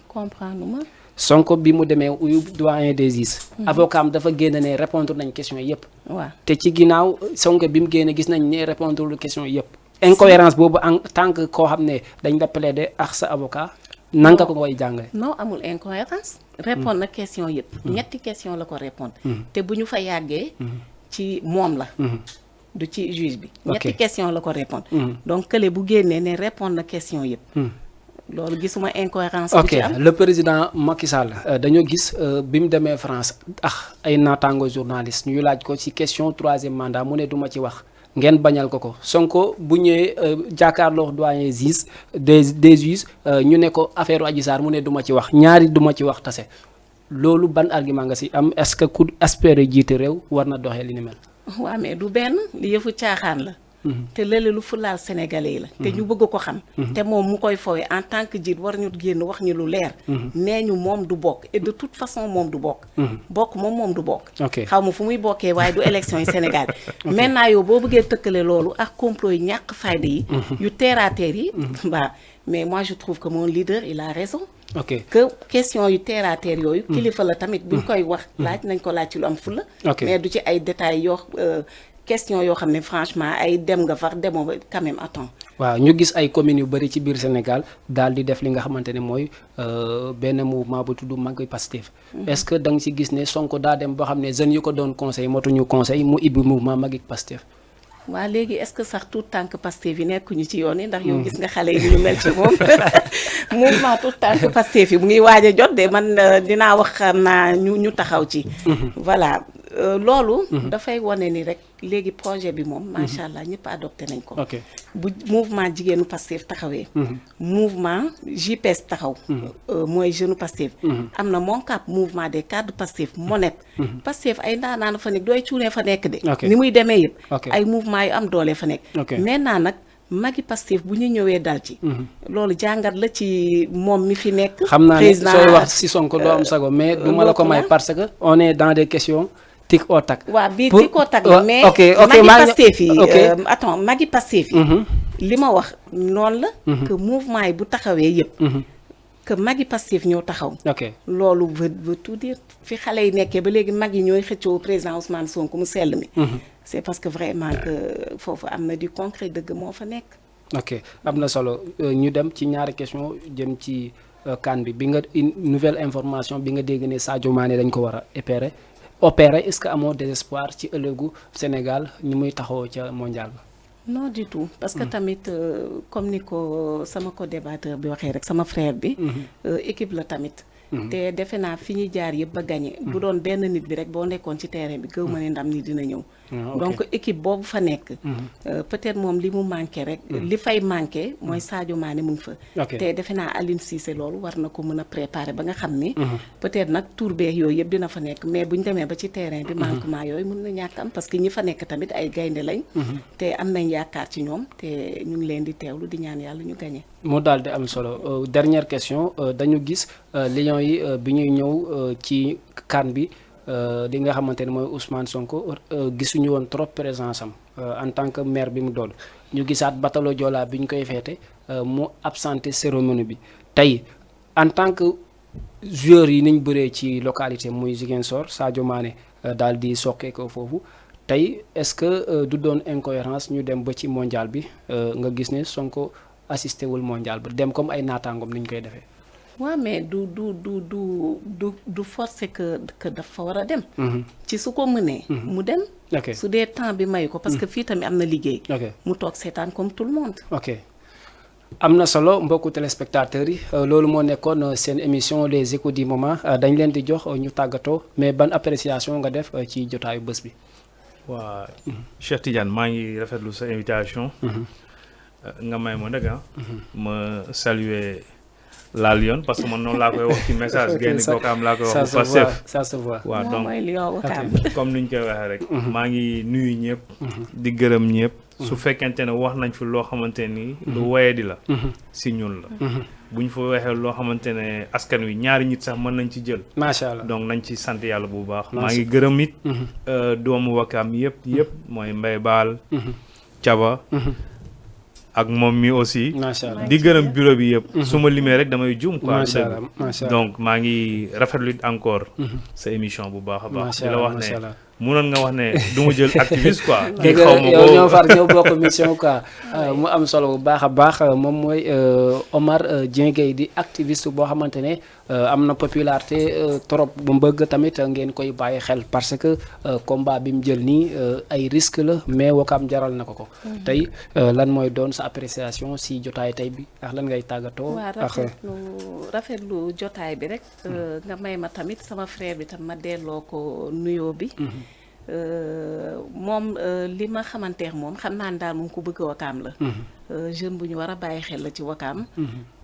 comprendre ma. Sonko bi mu demee uyu doyen des juges. avocat am dafa génn ne répondre nañ question yëpp. waaw te ci ginnaaw Sonko bi mu génne gis nañ ne répondre lu question yëpp. incohérence boobu en tant que koo xam ne dañ la plaider ak sa avocat. nanga ko koy jàngale. non amul incohérence. répondre na question yëpp. ñetti question la ko répondre. te bu ñu fa yàggee. ci moom la. du ci juge bi. ñetti question la ko répondre. donc kële bu génnee ne répondre na question yëpp. loolu gisuma incohérence bu ci am. le président Macky Sall dañoo gis bi mu demee France ay naataango journaliste ñu laaj ko ci question troisième mandat mu ne duma ci wax ngeen bañal ko Sonko bu ñëwee jàkkaarloo doyen juge des juges ñu ne ko affaire Adji Sarr mu ne duma ci wax ñaari duma ci wax tase loolu ban argument nga ci am est-ce que ku espérer jiite réew war na doxee li ni mel. waaw mais du benn li yëfu caaxaan la te lële lu fulaal sénégalais la te ñu bëgg ko xam te moom mu koy fowee en tant que jiit war ñu génn wax ñu lu leer nee ñu moom du bokk et de toute façon moom du bokk bokk moom du bokk xaw ma fu muy bokkee waaye du élection yi Sénégal maintenant yow boo bëggee tëkkale loolu ak complot yi ñàkk fayda yi yu terre à terre yi waaw mais moi je trouve que mon leader il a raison que question yu terre à terre yooyu kilifa la tamit buñ koy wax laaj nañ ko laaj ci lu am fulla mais du ci ay détails yoo question yoo xam ne franchement ay dem nga far demoo ba quand même attends waaw ñu gis ay communes yu bëri ci biir Sénégal daal di def li nga xamante ne mooy benn mouvement bu tudd Maggi Pastef est-ce que da nga ci gis ne Sonko daa dem boo xam ne jeunes yu ko doon conseil motuñu conseil mu ibbi mouvement Maggi Pastef waa léegi est-ce que sax tout tànk Pastef yi nekkuñu ci yoon yi ndax yow gis nga xale yi ñu mel ci moom mouvement tout tànk Pastef yi mu ngi waaj a jot de man dinaa wax xam naa ñu taxaw ci voilà loolu dafay wane ni rek léegi projet bi moom macha allah ñëpp adopté nañ ko bu mouvement jigéenu Pastef taxawee mouvement JPS taxaw mooy jeune Pastef am na MONCAP mouvement des cadres Pastef MONET Pastef ay ndaanaan fa nekk dooy cuunee fa nekk de ni muy demee yëpp ay mouvement yu am doole fa nekk maintenant nag Maggi Pastef bu ñu ñëwee dal ci loolu jàngat la ci moom mi fi nekk xam naa ne sooy wax si Sonko doo am sago mais du ma la ko may parce que on est dans des questions tic au tac. waaw bii tic au tac la mais Maggi Pastef yi attends Maggi Pastef yi li ma wax noonu la que mouvement yi bu taxawee yëpp que Maggi Pastef ñoo taxaw loolu veut tout dire fi xale yi nekkee ba léegi mag yi ñooy xëccoo président Ousmane Sonko mu sell mi c'est parce que vraiment que foofu am na du concret dëgg moo fa nekk am na solo ñu dem ci ñaari question jëm ci CAN bi nga nouvelle information bi nga dégg ne Sadio Mané dañ ko war a opérer est-ce que amoo désespoir ci ëllëgu Sénégal ñu muy taxawoo ca mondial ba non du tout parce que tamit comme ni ko sama co-débatteur bi waxee rek sama frère bi équipe la tamit te defe naa fi ñuy jaar yëpp ba gagné bu doon benn nit bi rek boo nekkoon ci terrain bi gëw ma ne ndam ni dina ñëw donc équipe boobu fa nekk peut-être moom li mu manqué rek li fay manqué mooy Sadio Mané mu ngi fa te defe naa Aliou Cissé loolu war na ko mën a préparer ba nga xam ni peut-être nag tour beeg yooyu yëpp dina fa nekk mais bu ñu demee ba ci terrain bi manquement yooyu mën na ñàkk am parce que ñi fa nekk tamit ay gaynde lañ te am nañ yaakaar ci ñoom te ñu ngi leen di teewlu di ñaan yàlla ñu gagné mu daal di am solo dernière question dañu gis Lions yi bi ñuy ñëw ci CAN bi li nga xamante ne mooy Ousmane Sonko gisuñu woon trop présence am en tant que maire bi mu doon ñu gisaat Batalo Joola bi ñu koy feete mu absenté cérémonie bi tey en tant que joueur yi niñ bëree ci localité muy Ziguinchor Sadio Mané daal di sokkee ko foofu tey est-ce que du doon incohérence ñu dem ba ci mondial bi nga gis ne Sonko assisté wul mondial ba dem comme ay naataangoom ni ñu koy defee. waaw mais du forcer que dafa war a dem. ci su ko mënee. mu dem. su dee temps bi mayu ko parce que fii tamit am na liggéey. mu toog seetaan comme tout le monde. am na solo mbokku téléspectateurs yi loolu moo nekkoon seen émission les échos du moment dañ leen di jox ñu tàggatoo mais ban appréciation nga def ci jotaayu bés bi. waa Cheikh Tidiane maa ngi rafetlu sa invitation. nga may ma dëgg ma saluer la Lyon parce que man noonu laa koy wax ci message génn kooku am laa koy wax bu Pastef ça se voit waaw donc comme ni ñu koy waxee rek maa ngi nuyu ñëpp di gërëm ñëpp su fekkente ne wax nañ fi loo xamante ni lu woye di la si ñun la bu ñu fa waxee loo xamante ne askan wi ñaari nit sax mën nañ ci jël macha allah donc nañ ci sant yàlla bu baax maa ngi gërëm it doomu Wakaam yëpp mooy Mbaye Baal Caba ak moom mi aussi di gërëm bureau bi yëpp su ma limee rek damay juum quoi donc maa ngi rafetlu encore sa émission bu baax a baax di la wax ne mënoon nga wax ne du ma jël activiste quoi dégg yow ñoo far ñoo bokk mission quoi mu am solo bu baax a baax moom mooy Omar Dieng Gueye di activiste boo xamante ne am na popularité trop bu mbëgg tamit ngeen koy bàyyi xel parce que combat bi mu jël nii ay risque la mais Wakaam jaral na ko tey lan mooy doon sa appréciation si jotaay tey bi ak lan ngay tàggatoo rafetlu jotaay bi rek nga may ma tamit sama frère bi tam ma delloo ko nuyoo bi moom li ma xamanteex moom xam naa ne daal moom ku bëgg Wakaam la jeune bu ñu war a bàyyi xel la ci Wakaam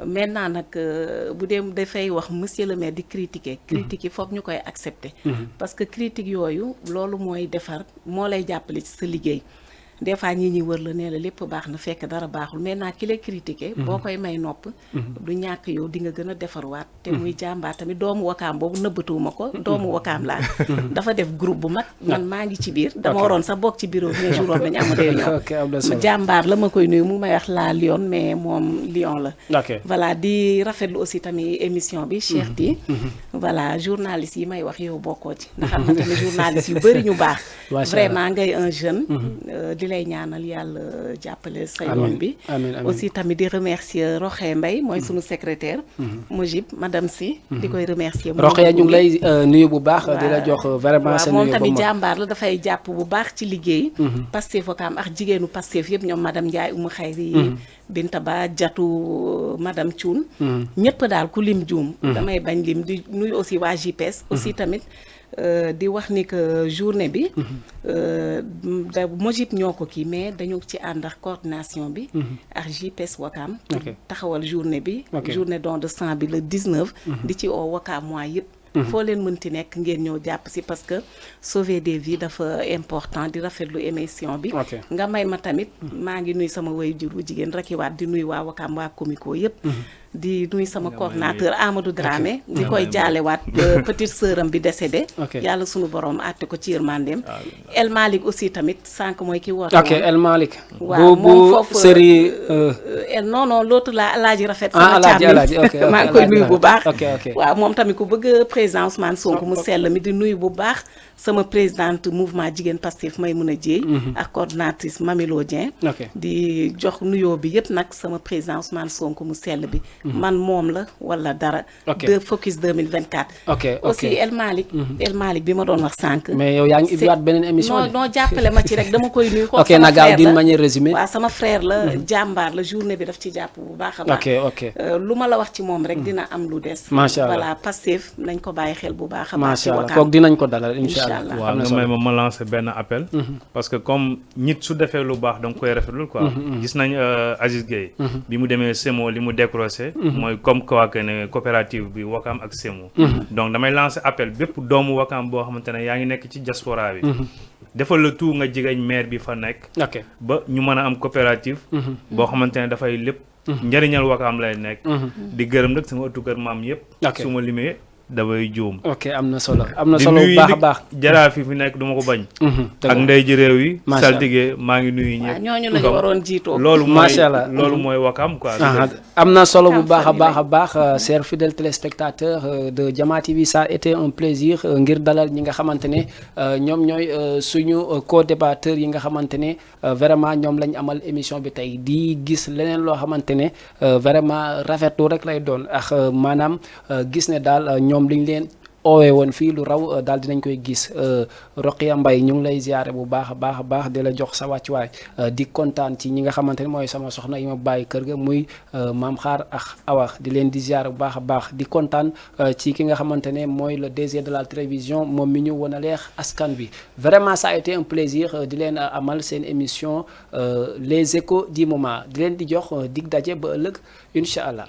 maintenant nag bu dee dafay wax monsieur le maire di critiquer critique yi foog ñu koy accepter parce que critique yooyu loolu mooy defar moo lay jàppale ci sa liggéey des fois ñi ñi wër la nee la lépp baax na fekk dara baaxul maintenant ki lay critiquer boo koy may nopp du ñàkk yow di nga gën a defarwaat te muy jàmbaar tamit doomu wakaam boobu nëbbatuwuma ko doomu wakaam laa dafa def groupe bu mag man maa ngi ci biir dama waroon sax bokk ci bureau mais jour dañu am réunion jàmbaar la ma koy nuyu mu may wax la Lyon mais moom Lyon la voilà di rafetlu aussi tamit émission bi Cheikh Ty voilà journaliste yi may wax yow bokkoo ci ndax am na tamit journaliste yu bëri ñu baax vraiment ngay un jeune di lay ñaanal yàlla jàppale sa yoon bi aussi tamit di remercier Roxé Mbaye mooy sunu secrétaire Mojib madame Sy di koy remercier Roxé ñu ngi lay nuyu bu baax di la jox vraiment sa nuyu moom tamit jàmbaar la dafay jàpp bu baax ci liggéey Pastef Ouakam ak jigéenu Pastef yëpp ñoom madame Ndiaye Oumou Khayri Binta Ba Jatu madame Thioune ñëpp daal ku lim juum damay bañ lim di nuyu aussi waa JPS aussi tamit di wax ni que journée bi da Mojib ñoo ko kii mais dañu ci ànd ak coordination bi ak JPS Ouakam taxawal journée bi journée don de sang bi le 19 di ci oo Ouakam mois yëpp foo leen mënti nekk ngeen ñëw jàpp si parce que sauver des vies dafa important di rafetlu émission bi nga may ma tamit maa ngi nuyu sama waajur bu jigéen Rakiwaat di nuyu waa Ouakam waa Comico yëpp di nuyu sama coordinateur Amadou Dramé di koy jaalewaat petite sœuram bi décédé yàlla sunu borom àtte ko ci yërmandeem El Malick aussi tamit sànq mooy ki woote El Malick waaw moom foofu série non l'autre la Alaaji Rafet sama càmm maa ngi koy nuyu bu baax waaw moom tamit ku bëgg président Ousmane Sonko mu sell mi di nuyu bu baax sama présidente mouvement jigéen Pastef Maymouna Dieye ak coordinatrice Mamilo Dieng di jox nuyoo bi yëpp nag sama président Ousmane Sonko mu sell bi man moom la wala dara de focus 2024 aussi El Malick bi ma doon wax sànq mais yow yaa ngi ubbiwaat beneen émission non jàppale ma ci rek dama koy nuyu ko na gaaw d'une manière résumée waaw sama frère la jàmbaar la journée bi daf ci jàpp bu baax a baax lu ma la wax ci moom rek dina am lu des macha allah voilà Pastef nañ ko bàyyi xel bu baax a baax macha allah kooku dinañ ko dalal incha allah waaw nga may ma lancer benn appel parce que comme nit su defee lu baax danga koy rafetlul quoi gis nañ Aziz Gueye bi mu demee Semo li mu décroché mooy comme quoi que ne coopérative bi Ouakam ak Semo donc damay lancer appel bépp doomu Ouakam boo xamante ne yaa ngi nekk ci diaspora bi defal le tout nga jegeñ maire bi fa nekk ba ñu mën a am coopérative boo xamante ne dafay lépp njëriñal Ouakam lay nekk di gërëm nag sama ëttu kër maam yëpp su ma limee damay juum am na solo bu baax a baax jaraaf yi fi nekk du ma ko bañ ak ndey ji réew yi saltige maa ngi nuyu ñëpp ñooñu lañu waroon jiitoo loolu macha allah loolu mooy Ouakam quoi am na solo bu baax a baax chers fidèles téléspectateurs de Diama TV ça a été un plaisir ngir dalal ñi nga xamante ne ñoom ñooy suñu co-débatteurs yi nga xamante ne vraiment ñoom lañ amal émission bi tey di gis leneen loo xamante ne vraiment rafetlu rek lay doon ak maanaam gis ne daal ñoom liñ leen oowee woon fii lu raw daal dinañ koy gis Roqiya Mbaye ñu ngi lay ziare bu baax a baax di la jox sa wàccuwaay di kontaan ci ñi nga xamante ne mooy sama soxna yi ma bàyyi kër ga muy Maam Xaar ak Awa di leen di ziare bu baax a baax di kontaan ci ki nga xamante ne mooy le DG de la télévision moom mi ñu wan a leex askan bi vraiment ça a été un plaisir di leen amal seen émission les échos du moment di leen di jox dig daje ba ëllëg incha allah.